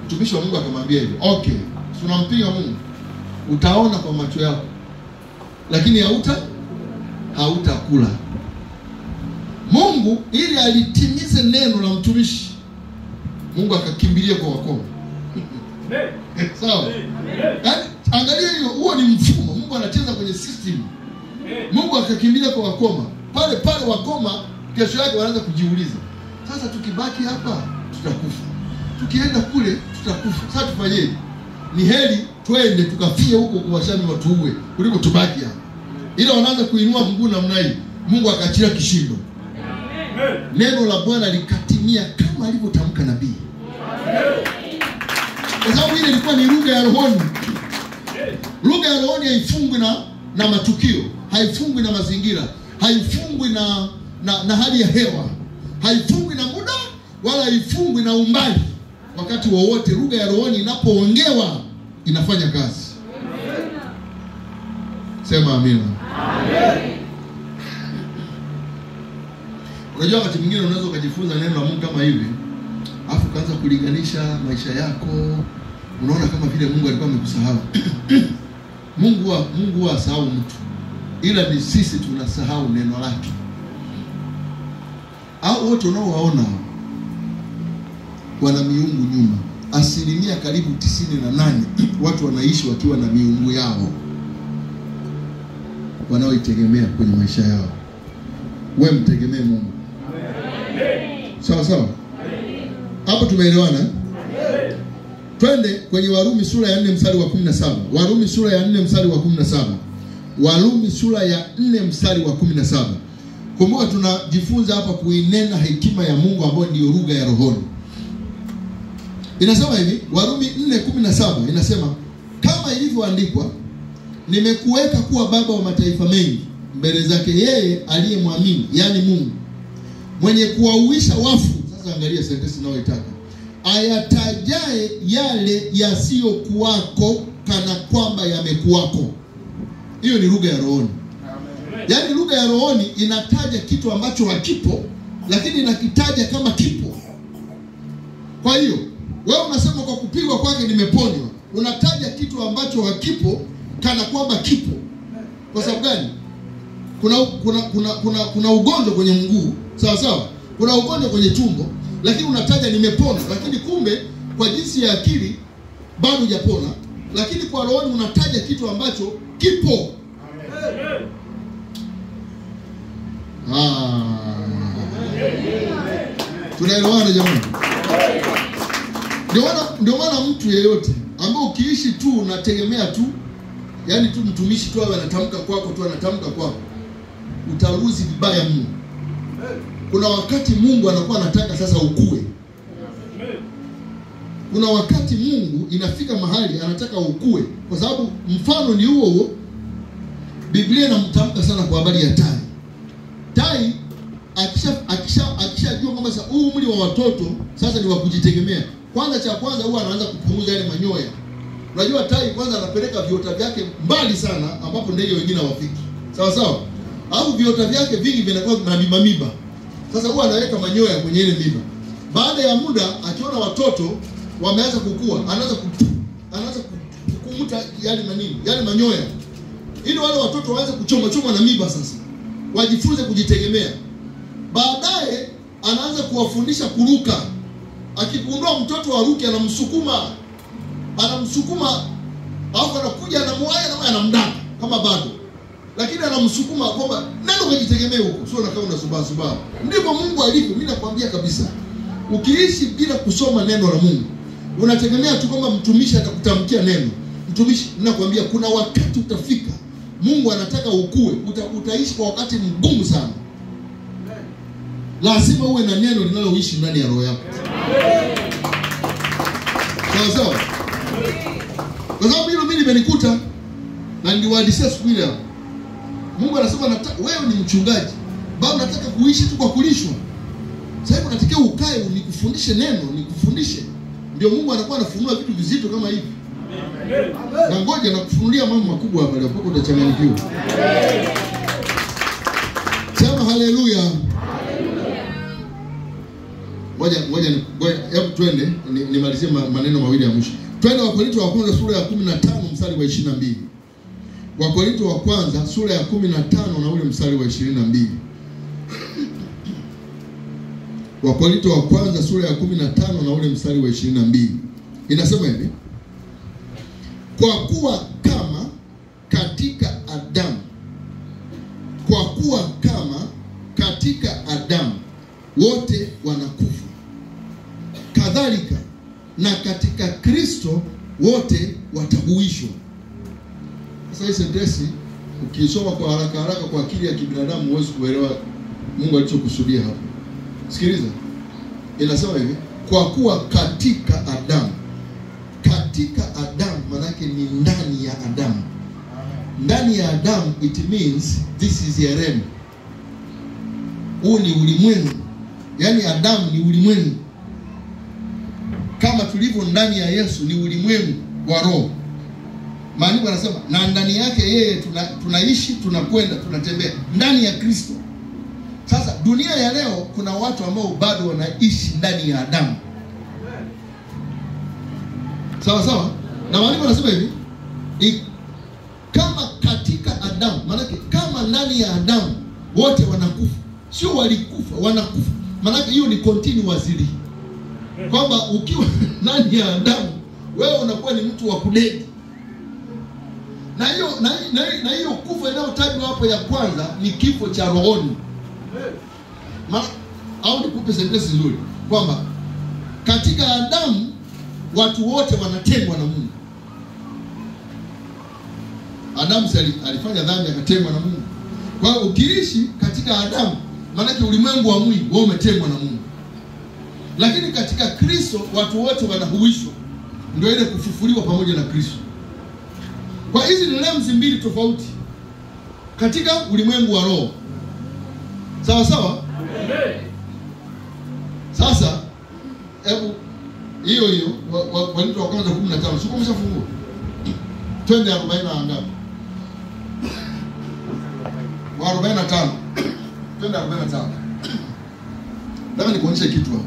Mtumishi wa Mungu akamwambia hivyo, okay, tunampinga Mungu, utaona kwa macho yako lakini hautakula. Mungu ili alitimize neno la mtumishi, Mungu akakimbilia kwa wakoma. Sawa? Yaani angalia hiyo, huo ni mfumo. Mungu anacheza kwenye system. Mungu akakimbilia kwa wakoma. Pale pale wakoma kesho yake wanaanza kujiuliza, sasa tukibaki hapa tutakufa, tukienda kule tutakufa, sasa tufanyeje? Ni heri twende tukafie huko kwa Washami watuue kuliko tubaki hapa. Ila wanaanza kuinua mguu namna hii, Mungu akaachilia kishindo. Neno la Bwana likatimia kama alivyotamka nabii. Kwa sababu ile ilikuwa ni lugha ya rohoni. Lugha ya rohoni haifungwi na matukio, haifungwi na mazingira, haifungwi na hali ya hewa, haifungwi na muda, wala haifungwi na umbali. Wakati wowote lugha ya rohoni inapoongewa inafanya kazi. Sema amina. Amen. Unajua wakati mwingine unaweza ukajifunza neno la Mungu kama hivi, afu kaanza kulinganisha maisha yako, unaona kama vile Mungu alikuwa amekusahau. Mungu hasahau mtu, ila ni sisi tunasahau neno lake. Au wote unaowaona wana miungu nyuma, asilimia karibu 98 watu wanaishi wakiwa na miungu yao wanaoitegemea kwenye maisha yao. Wewe mtegemee Mungu. Sawa sawa? Hapo tumeelewana? Twende kwenye Warumi sura ya 4 mstari wa 17. Warumi sura ya 4 mstari wa 17. Warumi sura ya 4 mstari wa 17. Kumbuka tunajifunza hapa kuinena hekima ya Mungu ambayo ndiyo lugha ya rohoni. Inasema hivi, Warumi 4:17 inasema, kama ilivyoandikwa, nimekuweka kuwa baba wa mataifa mengi mbele zake yeye aliyemwamini, yani Mungu, mwenye kuwauisha wafu. Sasa angalia sentensi ninayoitaka. Ayatajae yale yasiyokuwako kana kwamba yamekuwako. Hiyo ni lugha ya rohoni. Yaani lugha ya rohoni inataja kitu ambacho hakipo, lakini inakitaja kama kipo. Kwa hiyo wewe unasema kwa kupigwa kwake nimeponywa, unataja kitu ambacho hakipo kana kwamba kipo. Kwa sababu gani? Kuna ugonjwa kwenye mguu, sawa sawa? Kuna ugonjwa kwenye tumbo, lakini unataja nimepona, lakini kumbe kwa jinsi ya akili bado hujapona, lakini kwa rohoni unataja kitu ambacho kipo. Tunaelewana jamani? Ndio maana mtu yeyote ambaye ukiishi tu unategemea tu, yani tu mtumishi tu awe anatamka kwako tu anatamka kwako, utaruzi vibaya mno. Kuna wakati Mungu anakuwa anataka sasa ukue. Kuna wakati Mungu inafika mahali anataka ukue, kwa sababu mfano ni huo huo. Biblia inamtamka sana kwa habari ya tai. Tai akishajua kwamba sasa huu umri wa watoto sasa ni wa kujitegemea. Kwanza cha kwanza huwa anaanza kupunguza yale manyoya. Unajua tai kwanza anapeleka viota vyake mbali sana ambapo ndege wengine hawafiki. Sawa sawa? Au viota vyake vingi vinakuwa na miba miba. Sasa huwa anaweka manyoya kwenye ile miba. Baada ya muda akiona watoto wameanza kukua, anaanza kukumuta yale manini, yale manyoya. Ili wale watoto waanze kuchoma choma na miba sasa. Wajifunze kujitegemea. Baadaye Anaanza kuwafundisha kuruka. Akigundua mtoto aruke anamsukuma. Anamsukuma, alafu anakuja anamwaya na anamdaka kama bado. Lakini anamsukuma kwamba nenda ukajitegemee huko, sio unakaa unazubaa zubaa. Ndivyo Mungu alivyo, mimi nakwambia kabisa. Ukiishi bila kusoma neno la Mungu, unategemea tu kwamba mtumishi atakutamkia neno. Mtumishi, ninakwambia kuna wakati utafika Mungu anataka ukue, utaishi kwa wakati mgumu sana. Lazima uwe na neno linaloishi ndani ya roho yako. Sawa sawa. Kwa sababu hilo mimi nimenikuta na niliwahadisia siku ile hapo. Mungu anasema wewe ni mchungaji, bado unataka kuishi tu kwa kulishwa. Sasa hivi unatakiwa ukae nikufundishe neno, nikufundishe. Ndio Mungu anakuwa anafunua vitu vizito kama hivi. Na ngoja nakufunulia mambo makubwa hapa leo mpaka utachanganyikiwa. Sema haleluya. Ngoja hebu twende nimalizie maneno mawili ya mwisho. Twende Wakorintho wa kwanza sura ya 15 mstari wa 22. Wakorintho wa kwanza sura ya 15 na ule mstari wa 22. Wakorintho wa kwanza sura ya 15 na ule mstari wa 22. Inasema hivi: kwa kuwa kama katika Adamu, kwa kuwa kama katika Adamu wote wanakufa, kadhalika na katika Kristo wote watahuishwa. Sasa hii sentensi ukisoma kwa haraka haraka kwa akili ya kibinadamu huwezi kuelewa Mungu alichokusudia hapo. Sikiliza. Inasema hivi: kwa kuwa katika Adamu. Katika Adamu maana yake ni ndani ya Adamu. Ndani ya Adamu, it means this is a realm. Huu ni ulimwengu. Yaani Adamu ni ulimwengu. Kama tulivyo ndani ya Yesu ni ulimwengu wa roho. Maandiko yanasema na ndani yake yeye tunaishi, tunakwenda, tunatembea ndani ya Kristo. Sasa dunia ya leo kuna watu ambao bado wanaishi ndani ya Adamu. Sawa sawa? Na maandiko yanasema hivi, kama katika Adamu, maana kama ndani ya Adamu wote wanakufa. Sio walikufa, wanakufa. Maana hiyo ni continuously. Kwamba ukiwa ndani ya Adamu wewe unakuwa ni mtu wa kudedi. Na hiyo na hiyo kufa inayotajwa hapo ya kwanza ni kifo cha rohoni. Au nikupe sentensi nzuri kwamba katika Adamu watu wote wanatengwa na Mungu. Adamu alifanya dhambi akatengwa na Mungu. Kwa hiyo ukiishi katika Adamu, maana ulimwengu wa mwili wewe umetengwa na Mungu. Lakini katika Kristo watu wote wanahuishwa. Ndio ile kufufuliwa pamoja na Kristo. Kwa hizi ni realms mbili tofauti katika ulimwengu wa roho. Sawa sawa? Amen. Sasa hebu hiyo hiyo Wakorintho wa kwanza 15, sio umeshafungua? Twende 40 na ngapi? 45. Twende 45. Nataka nikuonyeshe kitu hapa.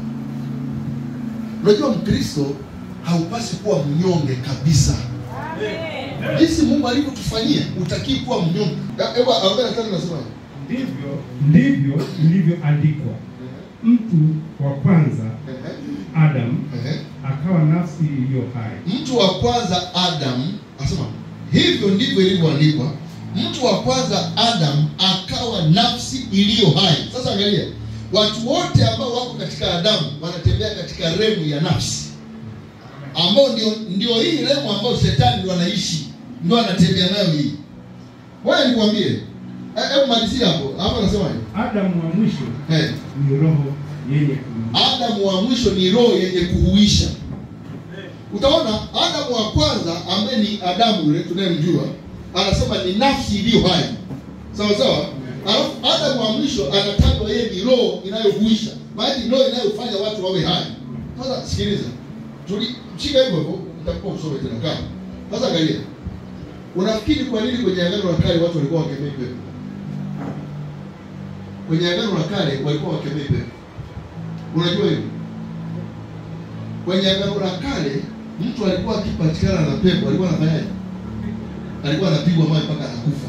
Unajua Mkristo haupasi kuwa mnyonge kabisa. Amen. Jinsi Mungu alivyotufanyia, utakii kuwa mnyonge. Hebu 45 nasema ndivyo ilivyoandikwa. Mtu wa kwanza Adam akawa nafsi iliyo hai. Mtu wa kwanza Adam, asema hivyo ndivyo ilivyoandikwa. Mtu wa kwanza Adam akawa nafsi iliyo hai. Sasa angalia, watu wote ambao wako katika Adamu wanatembea katika remu ya nafsi, ambao ndio hii remu ambayo shetani ndio anaishi, ndio anatembea nayo hii. Wewe nikwambie, hebu malizia hapo. Hapo anasema hivi, Adamu wa mwisho ni roho yenye kuhuisha. Adamu wa mwisho ni roho yenye kuhuisha. Utaona Adamu wa kwanza ambaye ni Adamu yule tunayemjua, anasema ni nafsi iliyo hai. Sawa sawa? Alafu Adamu wa mwisho anatajwa yeye ni roho inayohuisha. Maana ni roho inayofanya watu wawe hai. Sasa sikiliza. Tulishika hivyo hivyo, nitakupa usome tena kama. Sasa angalia. Unafikiri kwa nini kwenye Agano la Kale watu walikuwa wakemei pepo? Kwenye Agano la Kale walikuwa wakemei pepo. Unajua hivyo? Kwenye Agano la Kale mtu alikuwa akipatikana na pepo, alikuwa anafanyaje? Alikuwa anapigwa mawe mpaka anakufa.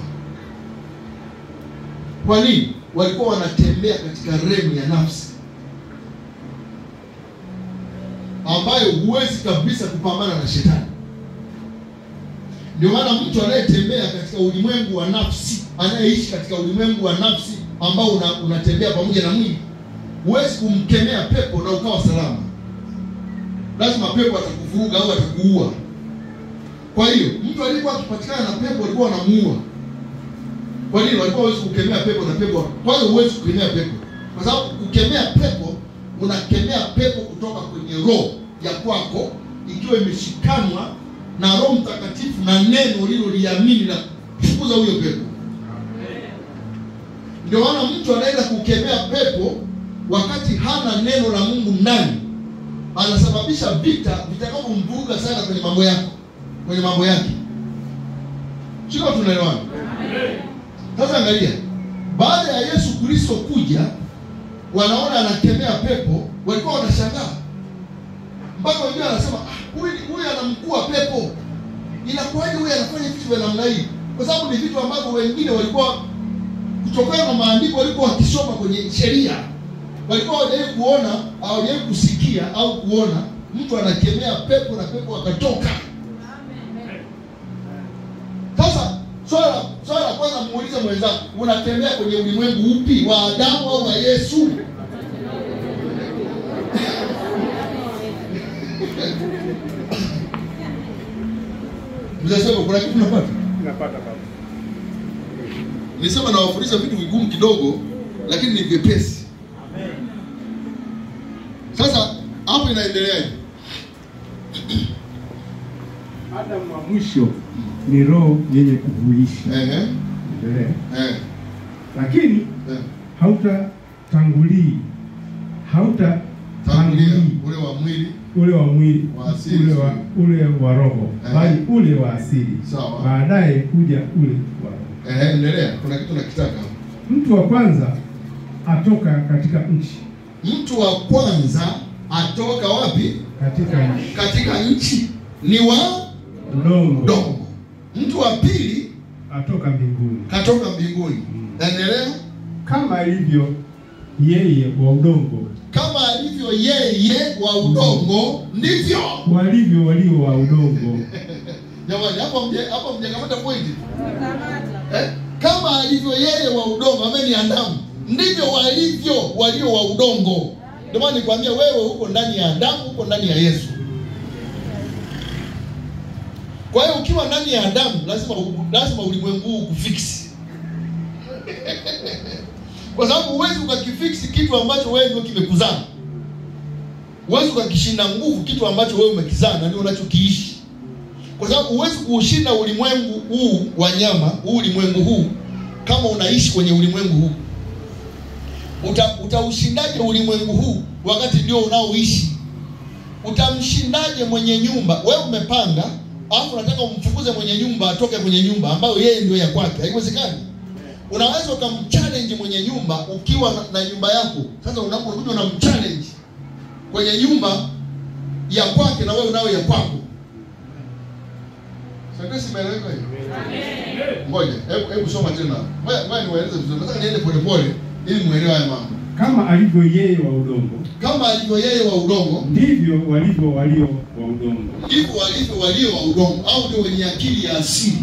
Kwa nini? Walikuwa wanatembea katika remu ya nafsi. ambayo huwezi kabisa kupambana na shetani. Ndio maana mtu anayetembea katika ulimwengu wa nafsi, anayeishi katika ulimwengu wa nafsi ambao unatembea pamoja na mwili, huwezi kumkemea pepo na ukawa salama. Lazima pepo atakuvuruga au atakuua. Kwa hiyo mtu aliyekuwa akipatikana na pepo alikuwa anamuua. Kwa nini? Walikuwa hawezi kukemea pepo na pepo. Kwanza huwezi kukemea pepo. Kwa sababu kukemea pepo, unakemea pepo kutoka kwenye roho ya kwako ikiwa imeshikanwa na Roho Mtakatifu na neno uliloliamini la kufukuza huyo pepo. Ndio maana mtu anaweza kukemea pepo wakati hana neno la Mungu ndani, anasababisha vita vitakavyomvuruga sana kwenye mambo yako, kwenye mambo yake. Sio tunaelewana? Sasa angalia, baada ya Yesu Kristo kuja, wanaona anakemea pepo, walikuwa wanashangaa. Mpaka wengine wanasema, huyu anamkua pepo. Inakuwaje huyu anafanya vitu vya namna hii? Kwa sababu ni vitu ambavyo wengine walikuwa kutokana na maandiko walikuwa wakisoma kwenye sheria. Walikuwa hawajawahi kuona, hawajawahi kusikia au kuona mtu anakemea pepo na pepo akatoka. Sasa swala la kwanza muulize mwenzako, unatembea kwenye ulimwengu upi, wa Adamu au wa Yesu? Mzee, kuna kitu unapata? Napata baba. Nisema nawafundisha vitu vigumu kidogo lakini ni vyepesi. Amen. Sasa hapo inaendeleaje? Adamu wa mwisho ni roho yenye kuhuisha. Endelea. Lakini hautatangulia ule wa mwili, ule wa mwili, wa asili, ule wa roho, bali ule wa asili. Sawa. Baadaye kuja ule wa roho. Endelea. Kuna kitu nakitaka. Mtu wa kwanza atoka katika nchi. Mtu wa kwanza atoka wapi? Katika nchi. Katika nchi ni wa udongo. Mtu wa pili atoka mbinguni. Katoka mbinguni. Endelea. Kama alivyo yeye wa udongo. Kama alivyo yeye wa udongo ndivyo walivyo walio wa udongo. Jamani, hapo mjakamata point. Kama alivyo yeye wa udongo, ambaye ni Adamu, ndivyo walivyo walio wa udongo. Ndio maana nikwambia wewe uko ndani ya Adamu, uko ndani ya Yesu. Kwa hiyo ukiwa ndani ya Adamu lazima ulimwengu huu kufix. Kwa sababu huwezi ukakifix kitu ambacho wewe ndio kimekuzaa. Huwezi ukakishinda nguvu kitu ambacho wewe umekizaa na ndio unachokiishi. Kwa sababu huwezi kuushinda ulimwengu huu wa nyama, huu ulimwengu huu, kama unaishi kwenye ulimwengu huu. Utaushindaje ulimwengu huu wakati ndio unaoishi? Utamshindaje mwenye nyumba? Wewe umepanga, alafu unataka umfukuze mwenye nyumba atoke kwenye nyumba ambayo yeye ndio ya kwake. Haiwezekani. Unaweza ukamchallenge mwenye nyumba ukiwa na nyumba yako. Sasa unapokuja unamchallenge kwenye nyumba ya kwake na wewe unao ya kwako. Sasa imeeleweka hiyo? Ngoja, hebu soma tena. Ngoja niwaeleze vizuri. Nataka niende polepole ili muelewe haya mambo. Kama alivyo yeye wa udongo. Kama alivyo yeye wa udongo, ndivyo walivyo walio wa udongo. Ndivyo walivyo walio wa udongo, au ndio wenye akili ya asili.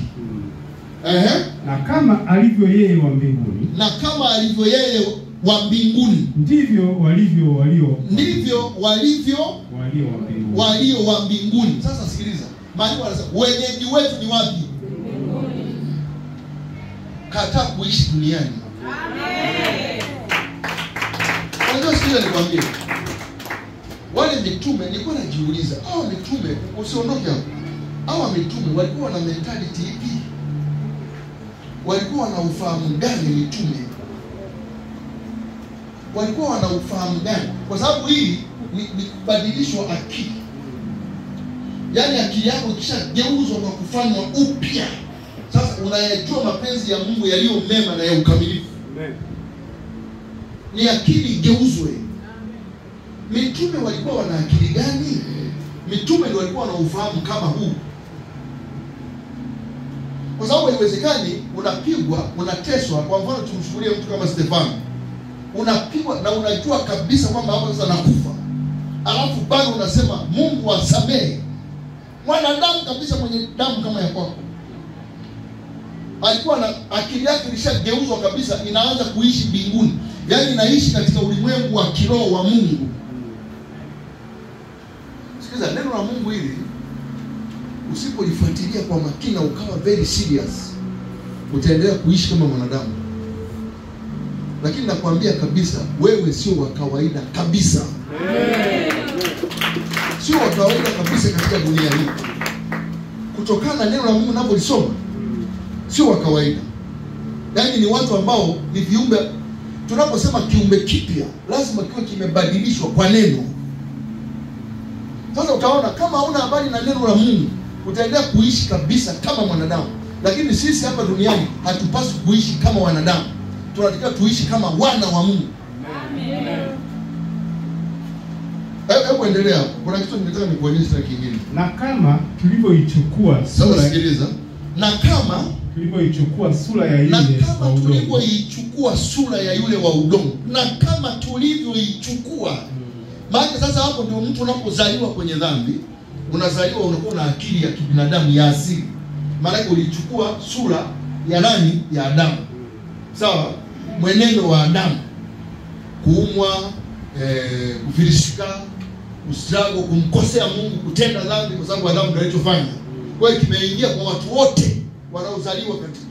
Na kama alivyo yeye wa mbinguni, na kama alivyo yeye wa mbinguni, ndivyo walivyo walio, ndivyo walivyo walio wa mbinguni. Walio wa mbinguni. Sasa sikiliza. Maandiko yanasema wenyeji wetu ni wapi? Mbinguni. Kataa kuishi duniani. Amen. Unajua, sikiliza nikwambie. Wale mitume nilikuwa najiuliza, hao mitume, usiondoke hapo. Hao mitume walikuwa na mentality ipi? Walikuwa na ufahamu gani mitume? Walikuwa wana ufahamu gani? Kwa sababu hii ni kubadilishwa akili. Yaani akili yako ikishageuzwa kwa kufanywa upya, sasa unayajua mapenzi ya Mungu yaliyo mema na ya ukamilifu. Amen. Ni akili igeuzwe. Mitume walikuwa wana akili gani? Mitume ndio walikuwa na ufahamu kama huu. Kwa sababu haiwezekani unapigwa, unateswa. Kwa mfano tumchukulie mtu kama Stefano. Unapigwa na unajua kabisa kwamba hapo sasa nakufa. Alafu bado unasema Mungu asamehe. Mwanadamu kabisa mwenye damu kama ya kwako. Alikuwa na akili yake ilishageuzwa kabisa, inaanza kuishi mbinguni. Yaani inaishi katika ulimwengu wa kiroho wa Mungu. Sikiza, neno la Mungu hili usipolifuatilia kwa makini ukawa very serious, utaendelea kuishi kama mwanadamu. Lakini nakwambia kabisa, wewe sio wa kawaida kabisa. Sio wa kawaida kabisa katika dunia hii. Kutokana na neno la Mungu unapolisoma, sio wa kawaida. Yaani ni watu ambao ni viumbe. Tunaposema kiumbe kipya, lazima kiwe kimebadilishwa kwa neno. Sasa utaona kama huna habari na neno la Mungu, utaendelea kuishi kabisa kama mwanadamu. Lakini sisi hapa duniani hatupaswi kuishi kama wanadamu. Tunatakiwa tuishi kama wana wa Mungu. Amen. Hebu endelea. Kuna kitu ningetaka nikuonyeshe kingine. Na kama tulivyoichukua sura, sikiliza. Na kama tulivyoichukua sura ya yule wa udongo. Tulivyoichukua sura ya yule wa udongo. Na kama tulivyoichukua. Maana sasa hapo ndio mtu unapozaliwa kwenye dhambi, unazaliwa unakuwa na akili ya kibinadamu ya asili. Maana ulichukua sura ya nani? Ya Adamu. Sawa? Mwenendo wa Adamu. Kuumwa, kufilisika, kustruggle, kumkosea Mungu, kutenda dhambi, kwa sababu Adamu ndiye alichofanya. Kwa hiyo kimeingia kwa watu wote wanaozaliwa katika,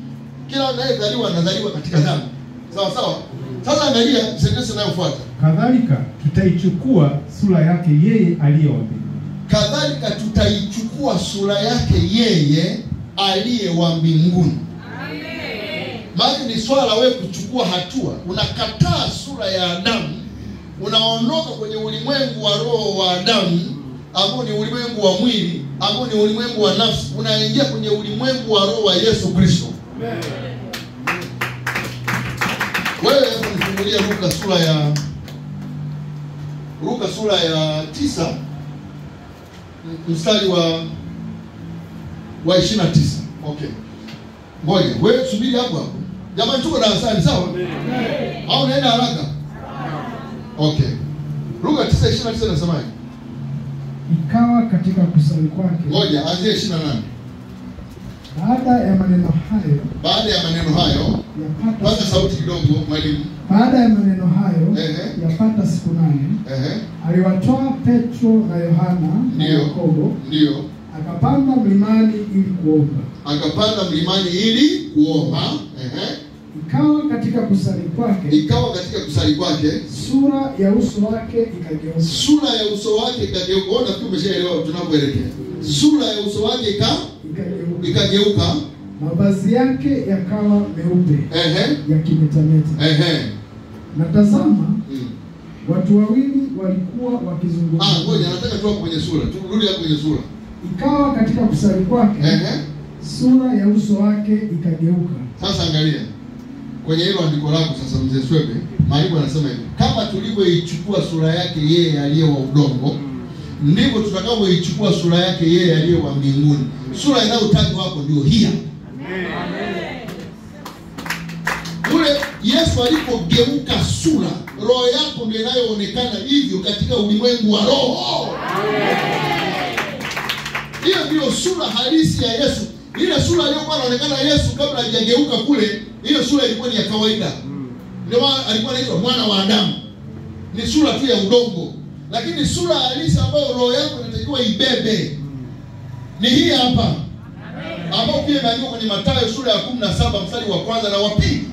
kila anayezaliwa anazaliwa katika dhambi. Sawa sawa? Sasa angalia sentensi inayofuata. Kadhalika tutaichukua sura yake yeye aliye wa mbinguni. Kadhalika tutaichukua sura yake yeye aliye wa mbinguni. Amen. Maana ni swala wewe kuchukua hatua. Unakataa sura ya Adamu, unaondoka kwenye ulimwengu wa roho wa Adamu, ambao ni ulimwengu wa mwili, ambao ni ulimwengu wa nafsi, unaingia kwenye ulimwengu wa roho wa Yesu Kristo. Amen. Wewe hebu nifungulie Luka sura ya 9 mstari wa 29. Okay. Ngoja, wewe subiri hapo hapo. Jamani tuko darasani, sawa? Au naenda haraka? Okay. Luka 9:29 nasemaje? Ikawa katika kusali kwake. Ngoja, anzia 28. Baada ya maneno hayo, baada ya maneno hayo, yapata sauti kidogo mwalimu. Baada ya maneno hayo, yapata siku 8. Aliwatoa Petro na Yohana na Yakobo. Ndio. Akapanda mlimani ili kuomba. Akapanda mlimani ili kuomba. Ikawa katika kusali kwake, ikawa katika kusali kwake, sura ya uso wake ikageuka. Sura ya uso wake ikageuka. Ona tu umeshaelewa tunapoelekea. Sura ya uso wake ikageuka. Mavazi yake yakawa meupe, yakimetameta. Na tazama, watu wawili walikuwa wakizungumza. Ngoja nataka tu kwenye sura. Turudi hapo kwenye sura. Ikawa katika kusali kwake, sura ya uso wake ikageuka. Sasa angalia kwenye hilo andiko lako sasa, mzee Swebe, maandiko yanasema hivi: kama tulivyoichukua sura yake yeye aliye wa udongo, ndivyo tutakavyoichukua sura yake yeye aliye wa mbinguni. Sura inayotajwa hapo ndio hii. Amen. Ule Yesu alipogeuka sura, roho yako ndio inayoonekana hivyo katika ulimwengu wa roho. Hiyo ndio sura halisi ya Yesu. Ile sura aliyokuwa anaonekana Yesu kabla hajageuka kule, hiyo sura ilikuwa ni ya kawaida. Ndio maana alikuwa anaitwa mwana wa Adamu. Ni sura tu ya udongo. Lakini sura halisi ambayo roho yako inatakiwa ibebe ni hii hapa. Ambayo pia imeandikwa kwenye Mathayo sura ya 17 mstari wa kwanza na wa pili.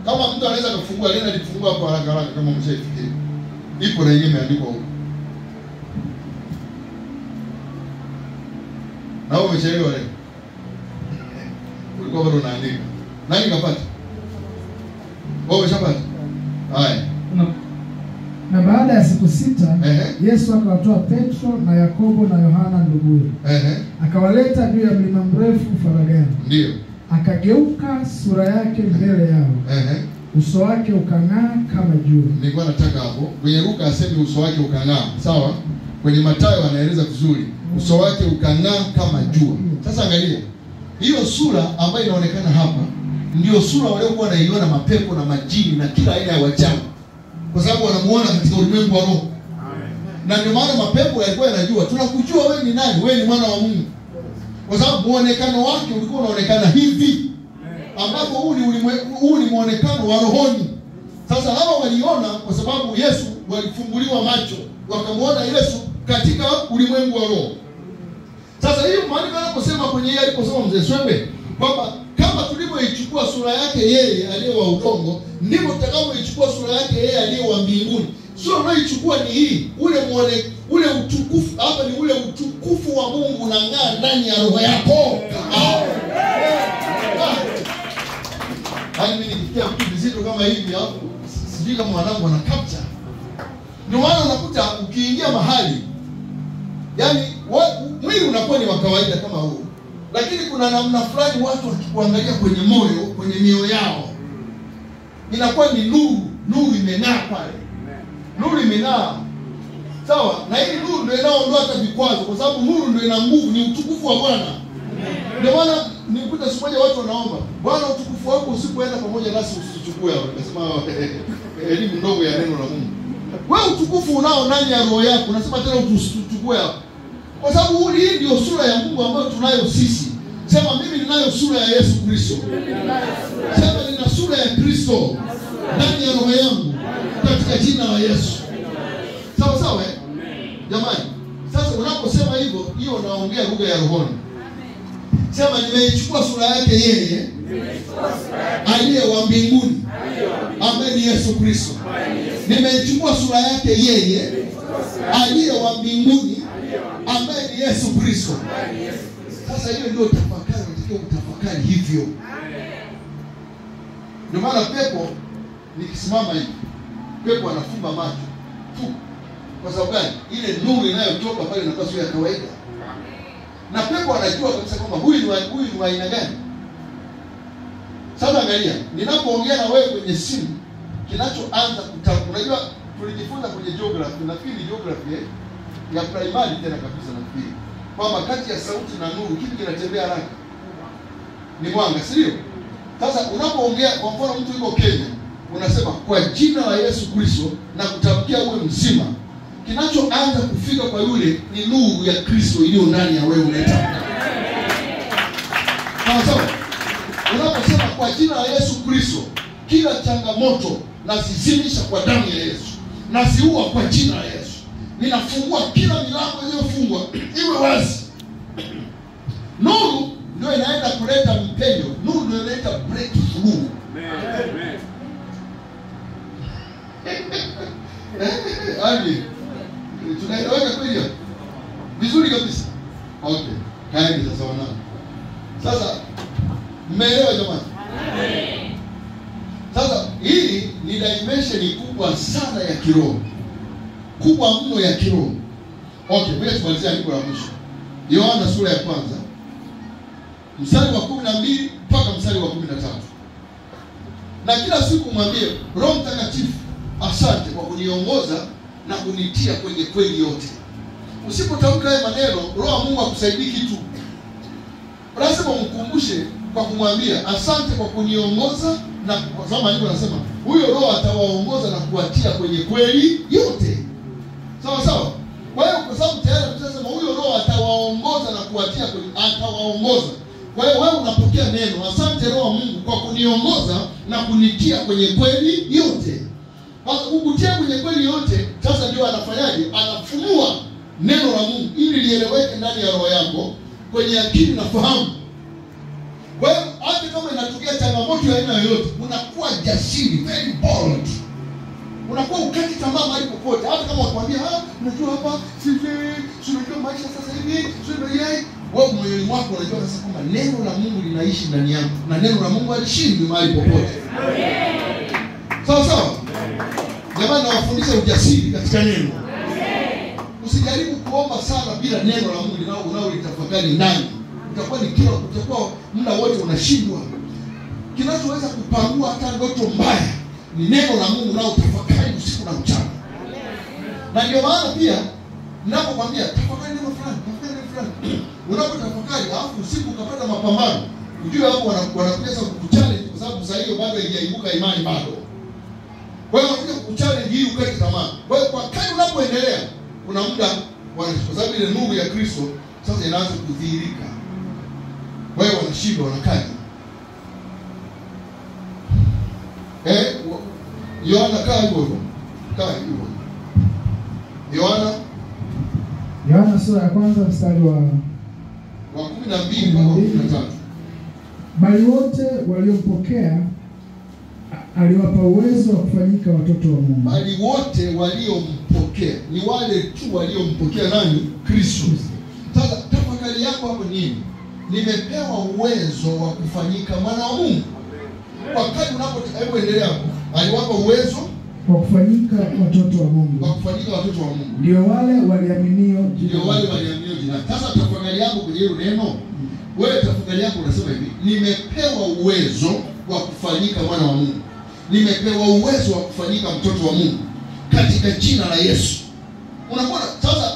Kama mtu anaweza kufungua, leo alifungua kwa haraka haraka kama mshaifikiria. Ipo na yenyewe imeandikwa huko. Na wewe umechelewa leo. Ulikuwa bado unaandika. Nani kapata? Wewe umeshapata? Haya. Na baada ya siku 6, Yesu akawatoa Petro na Yakobo na Yohana nduguye. Akawaleta juu ya mlima mrefu faragani. Ndio. Akageuka sura yake mbele yao. Uso wake ukang'aa kama jua. Nilikuwa nataka hapo. Kwenye Luka asemi uso wake ukang'aa. Sawa? Kwenye Mathayo anaeleza vizuri. Uso wake ukang'aa kama jua. Sasa angalia. Hiyo sura ambayo inaonekana hapa ndio sura waliokuwa wanaiona mapepo na majini na kila aina ya wachawi. Kwa sababu wanamuona katika ulimwengu wa roho. Na ndio maana mapepo yalikuwa yanajua, tunakujua wewe ni nani, wewe ni mwana wa Mungu. Kwa sababu muonekano wake ulikuwa unaonekana hivi, ambapo huu ni muonekano wa rohoni. Sasa hawa waliona kwa sababu Yesu walifunguliwa macho, wakamuona Yesu katika ulimwengu wa roho. Sasa hiyo maandiko yanaposema kwenye yeye aliposema mzee Swembe kwamba kama tulivyoichukua sura yake yeye aliye wa udongo, ndivyo tutakavyoichukua sura yake yeye aliye wa mbinguni. Sura unayoichukua ni hii, ule utukufu. Hapa ni ule utukufu wa Mungu unang'aa ndani ya roho yako. Yaani mimi nikifikia vitu vizito kama hivi hapo, sijui kama wanangu wana capture. Ndio maana unakuta ukiingia mahali, yaani mwili unakuwa ni wa kawaida kama huu, lakini kuna namna fulani watu wakikuangalia kwenye moyo, kwenye mioyo yao, inakuwa ni nuru, nuru imeng'aa pale. Nuru imeng'aa. Sawa? Na hii nuru ndio inaondoa hata vikwazo, kwa sababu nuru ndio ina nguvu, ni utukufu wa Bwana. Ndio maana nilikuta siku moja watu wanaomba, Bwana utukufu wako usipoenda pamoja nasi usichukue hapo. Nikasema elimu ndogo ya neno la Mungu. Wewe utukufu unao ndani ya roho yako, unasema tena usichukue hapo. Kwa sababu hii ndio sura ya Mungu ambayo tunayo sisi. Sema mimi ninayo sura ya Yesu Kristo. Sema nina sura ya Kristo ndani ya roho yangu katika jina la Yesu. Sawa sawa eh? Jamani, sasa unaposema hivyo, hiyo unaongea lugha ya rohoni. Sema nimeichukua sura yake yeye aliye wa mbinguni, ambaye ni Yesu Kristo. Nimeichukua sura yake yeye aliye wa mbinguni, ambaye ni Yesu Kristo. Sasa hiyo ndio tafakari, unatakiwa kutafakari hivyo. Ndio maana pepo nikisimama hivi, pepo anafumba macho tu. Kwa sababu gani? Ile nuru inayotoka pale inakuwa sio ya kawaida. Na pepo anajua kabisa kwamba huyu ni wa aina gani. Sasa angalia, ninapoongea na wewe kwenye simu, kinachoanza kutamka, unajua tulijifunza kwenye geography, nafikiri geography ya primary tena kabisa nafikiri, kwamba kati ya sauti na nuru kitu kinatembea haraka ni mwanga, sio? Sasa unapoongea, kwa mfano mtu yuko Kenya, unasema kwa jina la Yesu Kristo na kutamkia uwe mzima, kinachoanza kufika kwa yule ni nuru ya Kristo iliyo ndani ya wewe unayetamka. Sawa sawa. Unaposema kwa jina la Yesu Kristo, kila changamoto nazizimisha kwa damu ya Yesu, naziua kwa jina la Yesu, ninafungua kila milango iliyofungwa iwe wazi. Nuru ndio inaenda kuleta mpenyo, nuru ndio inaleta breakthrough. Amen. Amen. Tunaeleweka kweli hapo? Vizuri kabisa. Okay. Kaeni sasa wanangu. Sasa mmeelewa jamani? Amen. Sasa hii ni dimension kubwa sana ya kiroho. Kubwa mno ya kiroho. Okay, ngoja tumalizie andiko la mwisho. Yohana sura ya kwanza mstari wa 12 mpaka mstari wa 13. Na kila siku mwambie Roho Mtakatifu, asante kwa kuniongoza na kunitia kwenye kweli yote. Usipotamka haya maneno, Roho wa Mungu hakusaidii kitu. Lazima umkumbushe kwa kumwambia asante kwa kuniongoza, na kwa sababu maandiko yanasema huyo Roho atawaongoza na kuwatia kwenye kweli yote. Sawa sawa. Kwa hiyo kwa sababu tayari tunasema huyo Roho atawaongoza na kuwatia kwenye, atawaongoza. Kwa hiyo wewe unapokea neno, asante Roho wa Mungu kwa kuniongoza na kunitia kwenye kweli yote. Sasa kukutia kwenye kweli yote, sasa ndio anafanyaje? Anafunua neno la Mungu ili lieleweke ndani ya roho yako, kwenye akili na fahamu. Kwa hiyo hata kama inatokea changamoto ya aina yoyote, unakuwa jasiri, very bold. Unakuwa ukati tamaa mahali popote. Hata kama wakwambia, ah, unajua hapa sisi unajua maisha sasa hivi, sio yeye. Wewe moyoni mwako unajua sasa kwamba neno la Mungu linaishi ndani yangu, na neno la Mungu halishindwi mahali popote. Sawa sawa. Jamani, nawafundisha ujasiri katika neno. Usijaribu kuomba sana bila neno la Mungu unaolitafakari ndani. Utakuwa ni kila, utakuwa muda wote unashindwa. Kinachoweza kupangua hata ndoto mbaya ni neno la Mungu unaotafakari usiku na mchana. Na ndio maana pia ninapokuambia tafakari neno fulani, tafakari neno fulani, unapotafakari alafu usiku ukapata mapambano, ujue hapo wanakuja sasa kukuchallenge, kwa sababu saa hiyo bado haijaibuka imani bado. Kwa hiyo wanakuja kukuchallenge ili ukate tamaa. Kwa hiyo kwa kadri unapoendelea Kuna muda kwa sababu ile nuru ya Kristo sasa inaanza kudhihirika. Kwa hiyo wanashindwa, wanakaa. Yohana kaa hivyo. Kaa hivyo. Yohana sura ya kwanza mstari wa 12 mpaka 13. Bali wote waliompokea aliwapa uwezo wa kufanyika watoto wa Mungu. Bali wote waliompokea, ni wale tu waliompokea nani? Kristo. Sasa tafakari yako hapo nini? Nimepewa uwezo wa kufanyika mwana wa Mungu. Wakati unapo, hebu endelea hapo. Aliwapa uwezo wa kufanyika watoto wa Mungu. Wa kufanyika watoto wa Mungu. Ndio wale waliaminio jina. Ndio wale waliaminio jina. Sasa tafakari yako kwenye hilo neno, wewe tafakari yako unasema hivi, nimepewa uwezo wa kufanyika mwana wa Mungu. Nimepewa uwezo wa kufanyika mtoto wa Mungu katika jina la Yesu. Unaona sasa,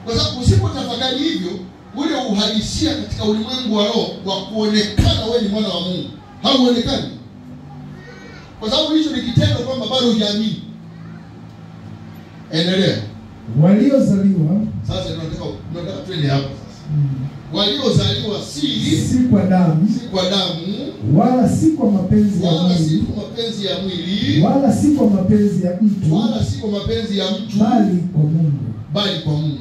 kwa sababu usipotafakari hivyo, ule uhalisia katika ulimwengu wa roho wa kuonekana wewe ni mwana wa Mungu hauonekani. Kwa sababu hicho ni kitendo kwamba bado hujaamini. Endelea. Waliozaliwa. Sasa tunataka twende hapo sasa. Waliozaliwa si kwa damu, si kwa damu, wala si kwa mapenzi ya mwili, wala si kwa mapenzi ya mwili, wala si kwa mapenzi ya mtu, wala si kwa mapenzi ya mtu, bali kwa Mungu. Bali kwa Mungu.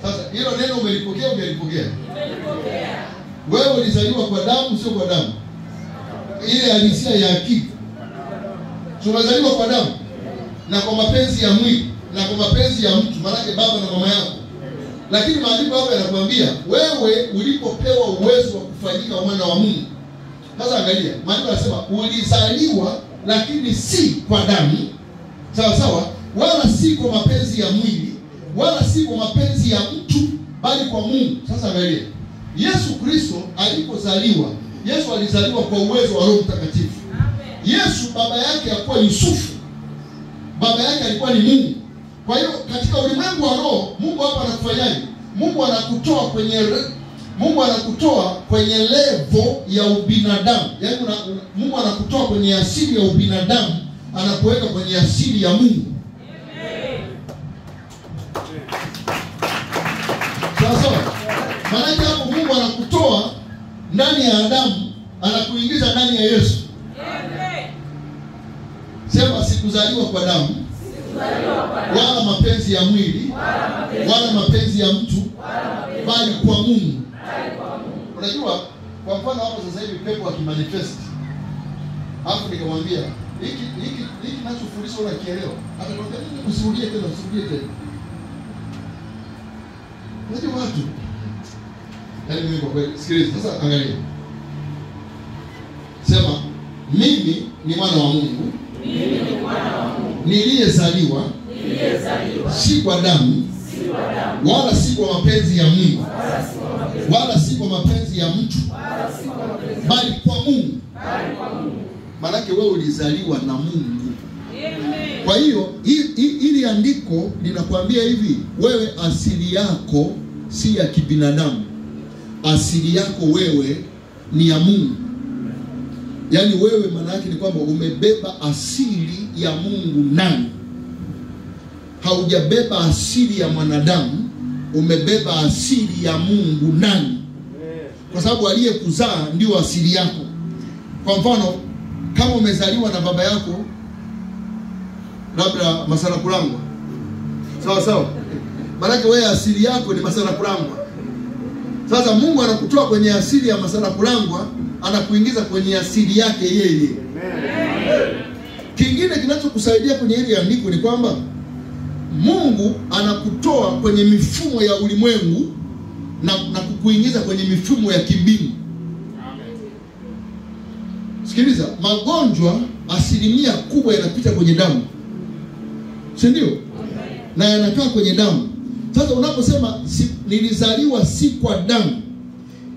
Sasa hilo neno umelipokea, umelipokea? Nimelipokea. Wewe ulizaliwa kwa damu, sio kwa damu. Ile halisia ya akili. Tunazaliwa kwa damu na kwa mapenzi ya mwili na kwa mapenzi ya mtu, maana baba na mama yako. Lakini maandiko hapa yanakuambia wewe ulipopewa uwezo wa kufanyika mwana wa Mungu. Sasa angalia, maandiko yanasema ulizaliwa lakini si kwa damu. Sawa sawa, wala si kwa mapenzi ya mwili, wala si kwa mapenzi ya mtu, bali kwa Mungu. Sasa angalia, Yesu Kristo alipozaliwa, Yesu alizaliwa kwa uwezo wa Roho Mtakatifu. Yesu baba yake alikuwa Yusufu. Baba yake alikuwa ni Mungu. Kwa hiyo katika ulimwengu wa roho, Mungu hapa anakufanyaje? Mungu anakutoa kwenye Mungu anakutoa kwenye level ya ubinadamu. Yaani Mungu anakutoa kwenye asili ya ubinadamu, anakuweka kwenye asili ya Mungu. Sawa sawa. Maana hapo Mungu anakutoa ndani ya Adamu, anakuingiza ndani ya Yesu. Sema sikuzaliwa kwa damu, wala mapenzi ya mwili, wala mapenzi ya mtu, bali kwa Mungu. Unajua, kwa mfano hapo sasa hivi pepo akimanifest, alafu nikamwambia hiki ninachofundisha unakielewa, atakwambia nini? Usirudie tena, usirudie tena. Unajua watu, yaani mimi kwa kweli, sikiliza sasa, angalia. Sema mimi ni mwana wa Mungu, mimi ni mwana wa Mungu, niliyezaliwa si kwa damu, wala si kwa mapenzi ya mwili, wala si kwa mapenzi ya mtu, bali kwa Mungu. Maanake wewe ulizaliwa na Mungu. Kwa hiyo hili andiko linakuambia hivi, wewe asili yako si ya kibinadamu, asili yako wewe ni ya Mungu. Yaani wewe maana yake ni kwamba umebeba asili ya Mungu ndani. Haujabeba asili ya mwanadamu, umebeba asili ya Mungu ndani. Kwa sababu aliyekuzaa ndio asili yako. Kwa mfano, kama umezaliwa na baba yako labda Masara Kulangwa. Sawa sawa. Maana yake wewe asili yako ni Masara Kulangwa. Sasa Mungu anakutoa kwenye asili ya Masara Kulangwa, anakuingiza kwenye asili yake yeye. Kingine kinachokusaidia kwenye hili andiko ni kwamba Mungu anakutoa kwenye mifumo ya ulimwengu na kukuingiza kwenye mifumo ya kimbingu. Sikiliza, magonjwa asilimia kubwa yanapita kwenye damu. Si ndio? Na yanakaa kwenye damu. Sasa unaposema nilizaliwa si kwa damu,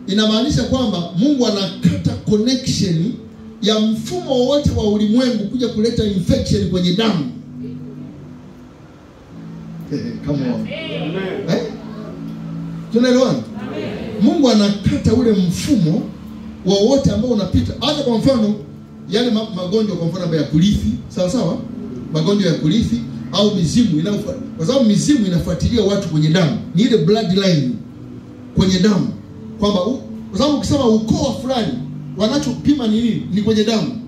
inamaanisha kwamba Mungu anakata connection ya mfumo wote wa ulimwengu kuja kuleta infection kwenye damu. Come on. Tunaelewana? Mungu anakata ule mfumo wa wote ambao unapita. Hata kwa mfano yale magonjwa kwa mfano ya kurithi, sawa sawa? Magonjwa ya kurithi, au mizimu inayofuata, kwa sababu mizimu inafuatilia watu kwenye damu, ni ile bloodline kwenye damu, kwamba kwa sababu ukisema ukoo fulani wanachopima ni nini? Ni kwenye damu.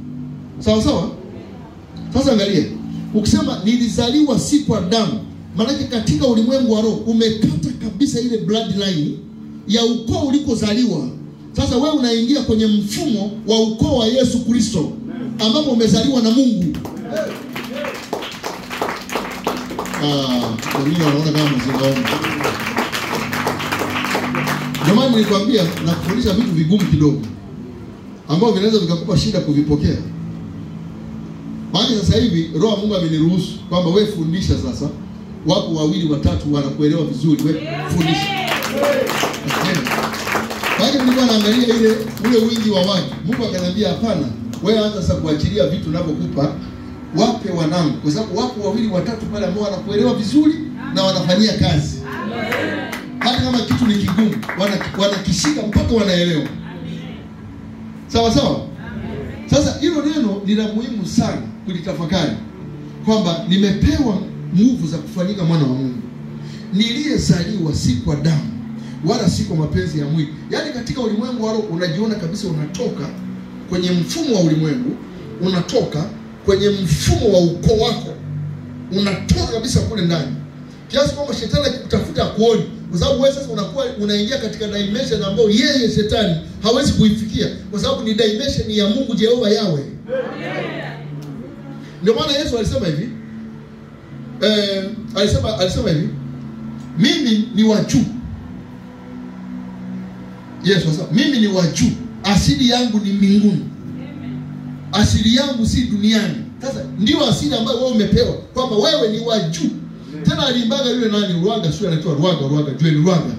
Sawa sawa? Sasa angalia, ukisema nilizaliwa si kwa damu, maana katika ulimwengu wa roho umekata kabisa ile bloodline ya ukoo ulikozaliwa. Sasa wewe unaingia kwenye mfumo wa ukoo wa Yesu Kristo ambapo umezaliwa na Mungu. Wengine wanaona kama mzingaombe. Ndio maana nilikwambia na kufundisha vitu vigumu kidogo ambao vinaweza vikakupa shida kuvipokea. Maana sasa hivi Roho Mungu ameniruhusu kwamba wewe fundisha sasa. Wapo wawili watatu wanakuelewa vizuri, wewe fundisha. Baada nilikuwa naangalia ile ule wingi wa watu, Mungu akaniambia hapana, wewe anza sasa kuachilia vitu ninavyokupa, wape wanangu, kwa sababu wapo wawili watatu pale ambao wanakuelewa vizuri na wanafanyia kazi. Hata kama kitu ni kigumu, wanakishika mpaka wanaelewa. Sawa sawa? Sasa hilo neno ni la muhimu sana kulitafakari, kwamba nimepewa nguvu za kufanyika mwana wa Mungu, niliyezaliwa si kwa damu wala si kwa mapenzi ya mwili. Yaani katika ulimwengu wa roho unajiona kabisa unatoka kwenye mfumo wa ulimwengu, unatoka kwenye mfumo wa ukoo wako, unatoka kabisa kule ndani, kiasi kwamba shetani akikutafuta kuoni, kwa sababu wewe sasa unakuwa unaingia katika dimension ambayo yeye shetani hawezi kuifikia, kwa sababu ni dimension ya Mungu Jehova Yahweh. Ndio maana Yesu alisema hivi, alisema hivi, mimi ni wa juu. Yesu alisema mimi ni wa juu, asili yangu ni mbinguni, asili yangu si duniani. Sasa ndio asili ambayo wewe umepewa, kwamba wewe ni wa juu. Tena aliimbaga yule nani, Ruaga, sio anaitwa Ruaga, Joel Ruaga.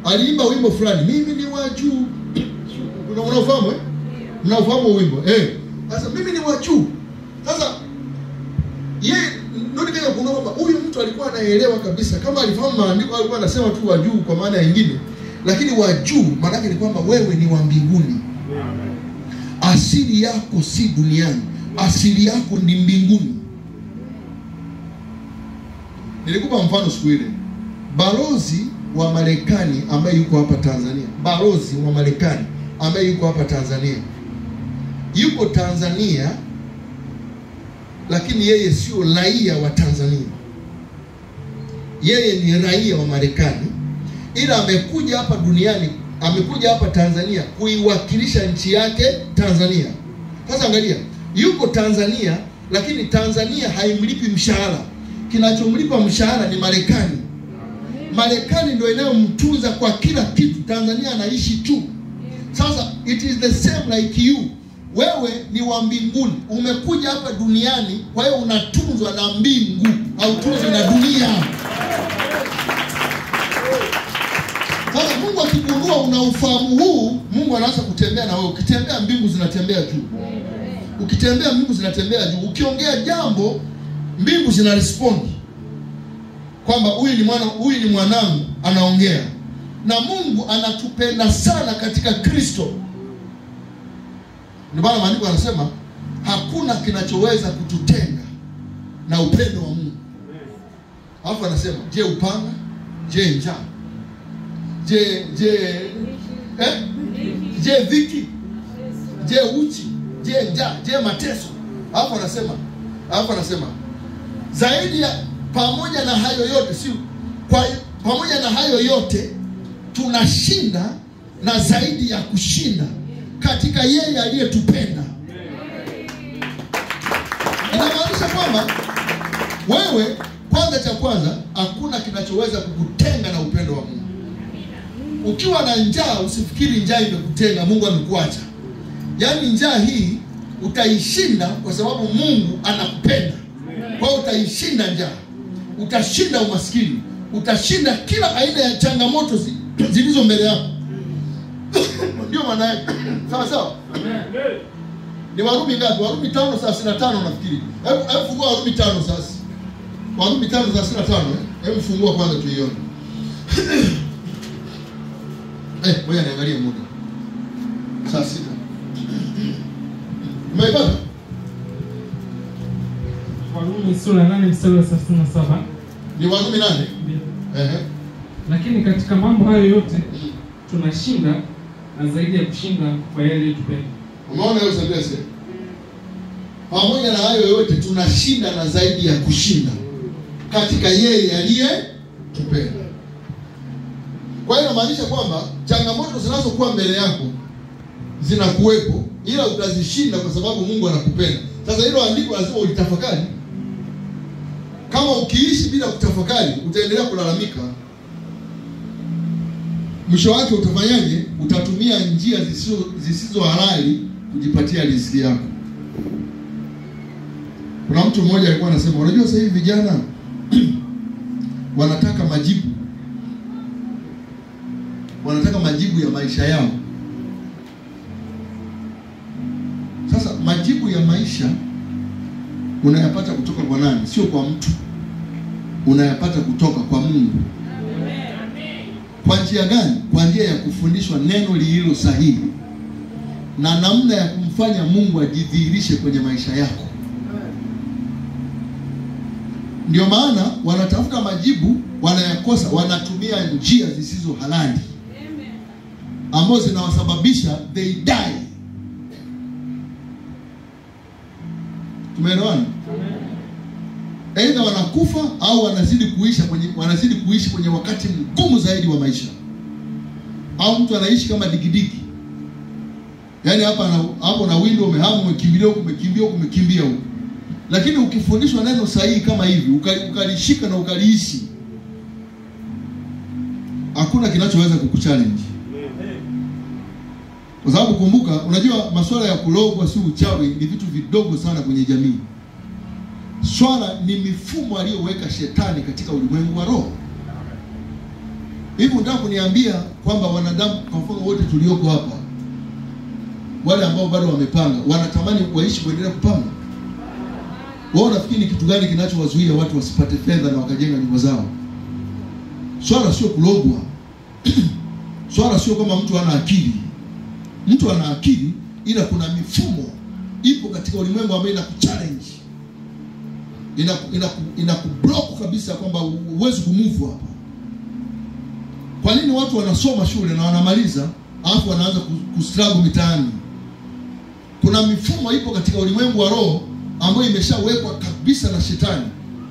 Aliimba wimbo fulani, mimi ni wa juu. Unafahamu eh? Mnafahamu wimbo? Sasa mimi ni wa juu. Sasa yeye ndio nikaja kuona kwamba huyu mtu alikuwa anaelewa kabisa. Kama alifahamu maandiko alikuwa anasema tu wa juu kwa maana nyingine. Lakini wa juu maana yake ni kwamba wewe ni wa mbinguni. Asili yako si duniani, asili yako ni mbinguni. Nilikupa mfano siku ile. Balozi wa Marekani ambaye yuko hapa Tanzania, balozi wa Marekani ambaye yuko hapa Tanzania, yuko Tanzania lakini yeye sio raia wa Tanzania. Yeye ni raia wa Marekani, ila amekuja hapa duniani, amekuja hapa Tanzania kuiwakilisha nchi yake Tanzania. Sasa angalia, yuko Tanzania lakini Tanzania haimlipi mshahara. Kinachomlipa mshahara ni Marekani. Marekani ndio inayomtunza kwa kila kitu. Tanzania anaishi tu. Sasa it is the same like you. Wewe ni wa mbinguni, umekuja hapa duniani, kwa hiyo unatunzwa na mbingu, hautunzwi na dunia. Sasa Mungu akigundua una ufahamu huu, Mungu anaanza kutembea na wewe. Ukitembea mbingu zinatembea juu. Ukitembea mbingu zinatembea juu. Ukiongea jambo, mbingu zina respond kwamba huyu ni mwana, huyu ni mwanangu anaongea. Na Mungu anatupenda sana katika Kristo. Ndio maana maandiko yanasema hakuna kinachoweza kututenga na upendo wa Mungu. Alafu anasema je, upanga? Je, njaa? Je je dhiki? Je uchi? Je njaa? Je mateso? Alafu anasema zaidi ya pamoja na hayo yote, si kwa pamoja na hayo yote tunashinda na zaidi ya kushinda katika yeye aliyetupenda. Inamaanisha kwamba wewe, kwanza cha kwanza, hakuna kinachoweza kukutenga na upendo wa Mungu. Ukiwa na njaa usifikiri njaa imekutenga, Mungu amekuacha. Yaani njaa hii utaishinda kwa sababu Mungu anakupenda. Kwa hiyo utaishinda njaa, utashinda umaskini, utashinda kila aina ya changamoto zilizo mbele yako. Ndio maana yake. Sawa sawa? Ni Warumi ngapi? Warumi 5:35 nafikiri. Hebu fungua Warumi 5 sasa. Warumi 5:35 eh. Hebu fungua kwanza tuione. Ngoja niangalie muda. Saa 6. Umeipata? Warumi Warumi sura 8 mstari wa 37. Ni Warumi 8? Ndio. Lakini katika mambo hayo yote tunashinda na zaidi ya kushinda kwa yeye aliyetupenda. Umeona hiyo sentensi? Pamoja na hayo yote tunashinda na zaidi ya kushinda katika yeye aliyetupenda. Kwa hiyo inamaanisha kwamba changamoto zinazokuwa mbele yako zinakuwepo, ila utazishinda kwa sababu Mungu anakupenda. Sasa hilo andiko lazima ulitafakari. Kama ukiishi bila kutafakari, utaendelea kulalamika. Mwisho wake utafanyaje? Utatumia njia zisizo halali kujipatia riziki yako. Kuna mtu mmoja alikuwa anasema, unajua sasa hivi vijana wanataka majibu. Wanataka majibu ya maisha yao. Sasa majibu ya maisha unayapata kutoka kwa nani? Sio kwa mtu. Unayapata kutoka kwa Mungu. Kwa njia gani? Kwa njia ya kufundishwa neno lililo sahihi na namna ya kumfanya Mungu ajidhihirishe kwenye maisha yako. Ndio maana wanatafuta majibu, wanayakosa, wanatumia njia zisizo halali ambazo zinawasababisha they die. Tumeelewana? Aidha wanakufa au wanazidi kuishi kwenye wakati mgumu zaidi wa maisha. Au mtu anaishi kama digidigi. Yaani hapa hapo na window umehama, umekimbilia huko, umekimbia huko, umekimbia huko. Lakini ukifundishwa neno sahihi kama hivi, ukalishika na ukaliishi, hakuna kinachoweza kukuchallenge. Kwa sababu kumbuka, unajua masuala ya kulogwa si uchawi ni vitu vidogo sana kwenye jamii. Swala ni mifumo aliyoweka shetani katika ulimwengu wa roho. Hivi unataka kuniambia kwamba wanadamu, kwa mfano wote tulioko hapa, wale ambao bado wamepanga, wanatamani waishi kuendelea kupanga? Wao nafikiri ni kitu gani kinachowazuia watu wasipate fedha na wakajenga nyumba zao? Swala sio kulogwa. Swala sio kama mtu ana akili. Mtu ana akili, ila kuna mifumo ipo katika ulimwengu ambayo inakuchallenge. Inakublock kabisa kwamba huwezi kumove hapa. Kwa nini watu wanasoma shule na wanamaliza alafu wanaanza kustruggle mitaani? Kuna mifumo ipo katika ulimwengu wa roho ambayo imeshawekwa kabisa na shetani,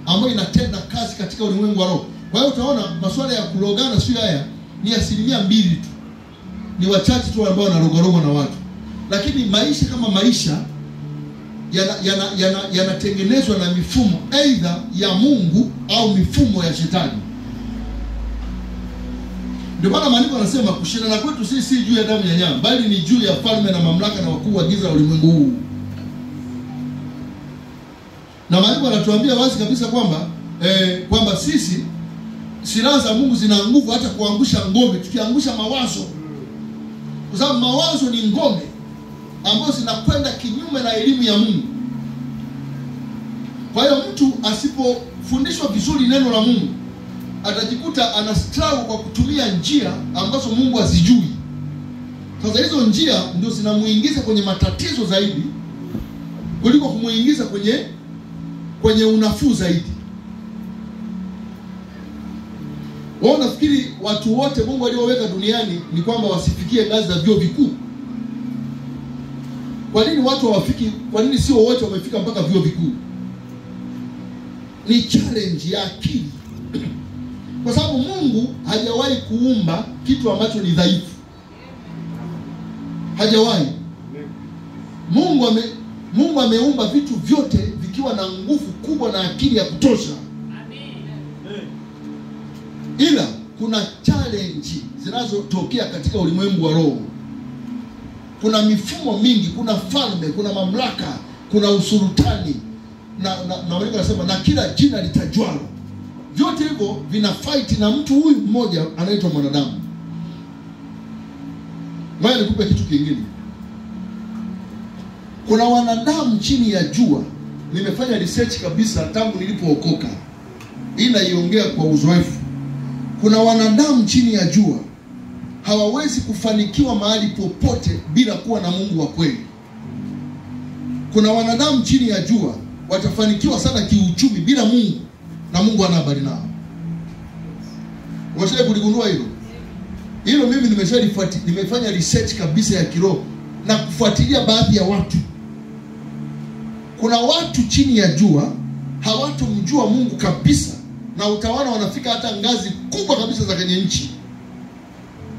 ambayo inatenda kazi katika ulimwengu wa roho. Kwa hiyo utaona masuala ya kulogana sio haya ni 2% tu. Ni wachache tu ambao wanalogorogwa na watu. Lakini maisha kama maisha yanatengenezwa na mifumo aidha ya Mungu au mifumo ya shetani. Ndio maana maandiko yanasema kushindana kwetu sisi si juu ya damu ya nyama, bali ni juu ya falme na mamlaka na wakuu wa giza la ulimwengu huu. Na maandiko yanatuambia wazi kabisa kwamba kwamba sisi silaha za Mungu zina nguvu hata kuangusha ngome, tukiangusha mawazo. Kwa sababu mawazo ni ngome ambazo zinakwenda kinyume na elimu ya Mungu. Kwa hiyo mtu asipofundishwa vizuri neno la Mungu atajikuta ana struggle kwa kutumia njia ambazo Mungu hazijui. Sasa hizo njia ndio zinamuingiza kwenye matatizo zaidi kuliko kumuingiza kwenye unafuu zaidi. Wao nafikiri watu wote Mungu alioweka duniani ni kwamba wasifikie ngazi za vyuo vikuu. Kwa nini watu hawafiki? Kwa nini sio wote wamefika mpaka vyuo vikuu? Ni challenge ya akili. Kwa sababu Mungu hajawahi kuumba kitu ambacho ni dhaifu. Hajawahi. Mungu ameumba vitu vyote vikiwa na nguvu kubwa na akili ya kutosha. Ila kuna challenge zinazotokea katika ulimwengu wa roho. Kuna mifumo mingi, kuna falme, kuna mamlaka, kuna usultani na maandiko yanasema na kila jina litajwalo. Vyote hivyo vina fight na mtu huyu mmoja anaitwa mwanadamu. Ngoja nikupe kitu kingine. Kuna wanadamu chini ya jua. Nimefanya research kabisa tangu nilipookoka. Hii naiongea kwa uzoefu. Kuna wanadamu chini ya jua hawawezi kufanikiwa mahali popote bila kuwa na Mungu wa kweli. Kuna wanadamu chini ya jua watafanikiwa sana kiuchumi bila Mungu, na Mungu hana habari nao. Umeshawahi kuligundua hilo? Hilo mimi nimeshalifuatilia, nimefanya research kabisa ya kiroho na kufuatilia baadhi ya watu. Kuna watu chini ya jua hawatomjua Mungu kabisa, na utaona wanafika hata ngazi kubwa kabisa za kwenye nchi,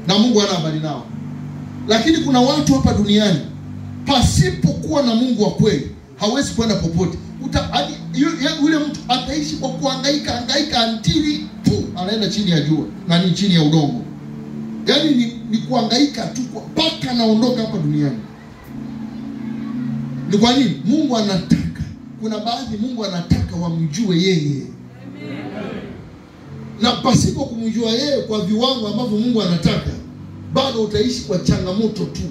na Mungu hana habari nao. Lakini kuna watu hapa duniani pasipokuwa na Mungu wa kweli hawezi kwenda popote. Yule mtu ataishi kwa kuhangaika hangaika until tu anaenda chini ya jua na ni chini ya udongo. Yaani ni kuhangaika tu mpaka anaondoka hapa duniani. Ni kwa nini? Mungu anataka, kuna baadhi Mungu anataka wamjue yeye. Na pasipo kumjua yeye kwa viwango ambavyo Mungu anataka, bado utaishi kwa changamoto tu.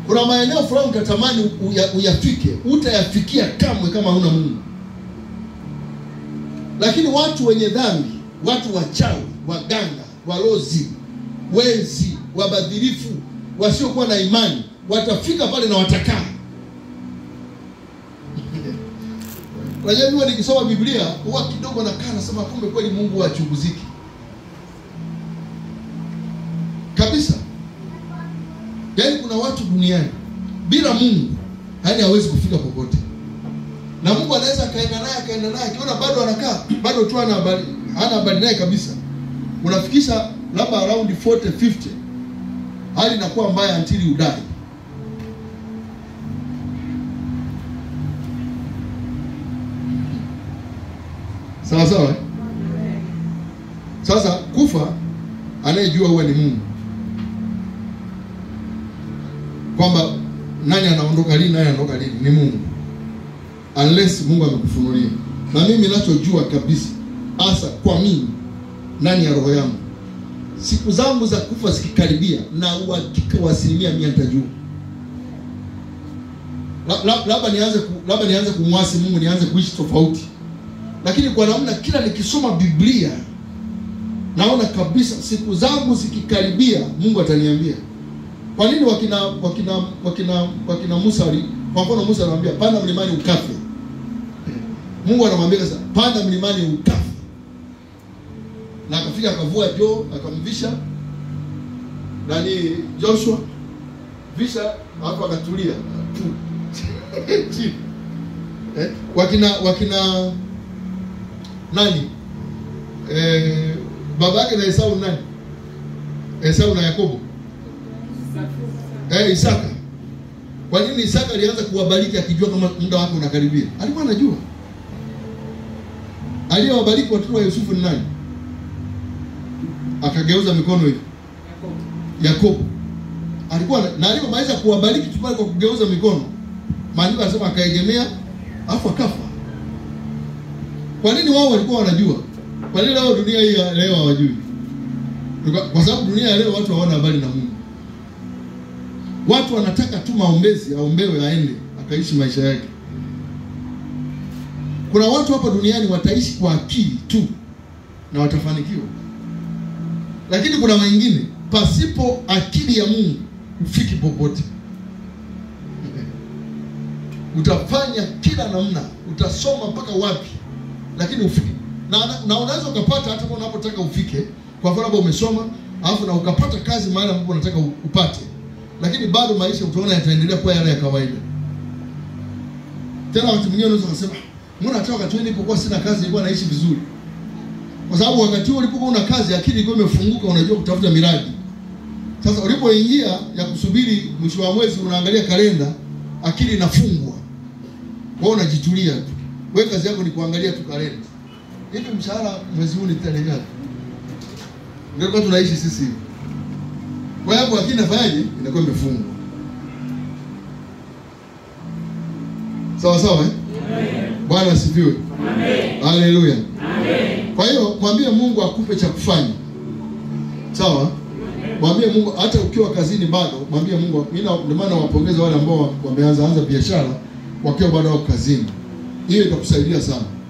Kuna maeneo fulani utatamani uyafike, utayafikia kamwe kama huna Mungu. Lakini watu wenye dhambi, watu wachawi, waganga, walozi, wezi, wabadhirifu, wasiokuwa na imani, watafika pale na watakaa. Unajua mimi nikisoma Biblia huwa kidogo nakaa nasema kumbe kweli Mungu hachunguziki kabisa. Yaani kuna watu duniani bila Mungu yaani hawezi kufika popote. Na Mungu anaweza akaenda naye, akiona bado anakaa, bado tu hana habari naye kabisa. Unafikisha labda around 40 50, hali inakuwa mbaya until you die. Sawa sawa? Sasa kufa anayejua huwa ni Mungu. Kwamba nani anaondoka lini, nani anaondoka lini ni Mungu. Unless Mungu amekufunulia. Na mimi ninachojua kabisa, hasa kwa mimi ndani ya roho yangu, siku zangu za kufa zikikaribia, na uhakika wa 100% nitajua. Labda nianze kumwasi Mungu, nianze kuishi tofauti. Lakini kwa namna kila nikisoma Biblia naona kabisa siku zangu zikikaribia Mungu ataniambia. Kwa nini wakina Musa, kwa mfano Musa anamwambia panda mlimani ukafe. Mungu anamwambia sasa panda mlimani ukafe. Na akafika akavua joo, akamvisha nani Joshua, visha hapo akatulia. Wakina nani? Baba yake na Esau nani? Esau na Yakobo. Isaka. Kwa nini Isaka alianza kuwabariki akijua kama muda wake unakaribia? Alikuwa anajua. Aliyewabariki watoto wa Yusufu ni nani? Akageuza mikono hivi. Yakobo. Alikuwa na alipomaliza kuwabariki tu pale kwa kugeuza mikono, maandiko yanasema akaegemea afu akafa. Kwa nini wao walikuwa wanajua? Kwa nini leo dunia hii leo hawajui? Kwa sababu dunia leo watu hawana habari na Mungu. Watu wanataka tu maombezi, aombewe aende akaishi maisha yake. Kuna watu hapa duniani wataishi kwa akili tu na watafanikiwa. Lakini kuna wengine pasipo akili ya Mungu hufiki popote. Utafanya kila namna, utasoma mpaka wapi, lakini ufiki. Na unaweza ukapata hata kama unapotaka ufike. Kwa mfano labda umesoma alafu na ukapata kazi mahali ambapo unataka upate, lakini bado maisha utaona yataendelea kuwa yale ya kawaida. Tena wakati mwingine unaweza kusema mbona hata wakati nilipokuwa sina kazi nilikuwa naishi vizuri. Kwa sababu wakati huo ulipokuwa una kazi akili ilikuwa imefunguka, unajua kutafuta miradi. Sasa ulipoingia ya kusubiri mwisho wa mwezi unaangalia kalenda, akili inafungwa. Wewe unajitulia tu. Wewe kazi yako ni kuangalia tu kalenda. Hivi mshahara mwezi huu ni tarehe ngapi? Ndio kwa tunaishi sisi hivi. Kwa hiyo akili inafanyaje? Inakuwa imefungwa. Sawa sawa eh? Bwana asifiwe. Amen. Haleluya. Amen. Kwa hiyo mwambie Mungu akupe cha kufanya. Sawa? Mwambie Mungu hata ukiwa kazini bado, mwambie Mungu. Mimi ndio maana nawapongeza wale ambao wameanza biashara wakiwa bado wako kazini. Hiyo itakusaidia sana.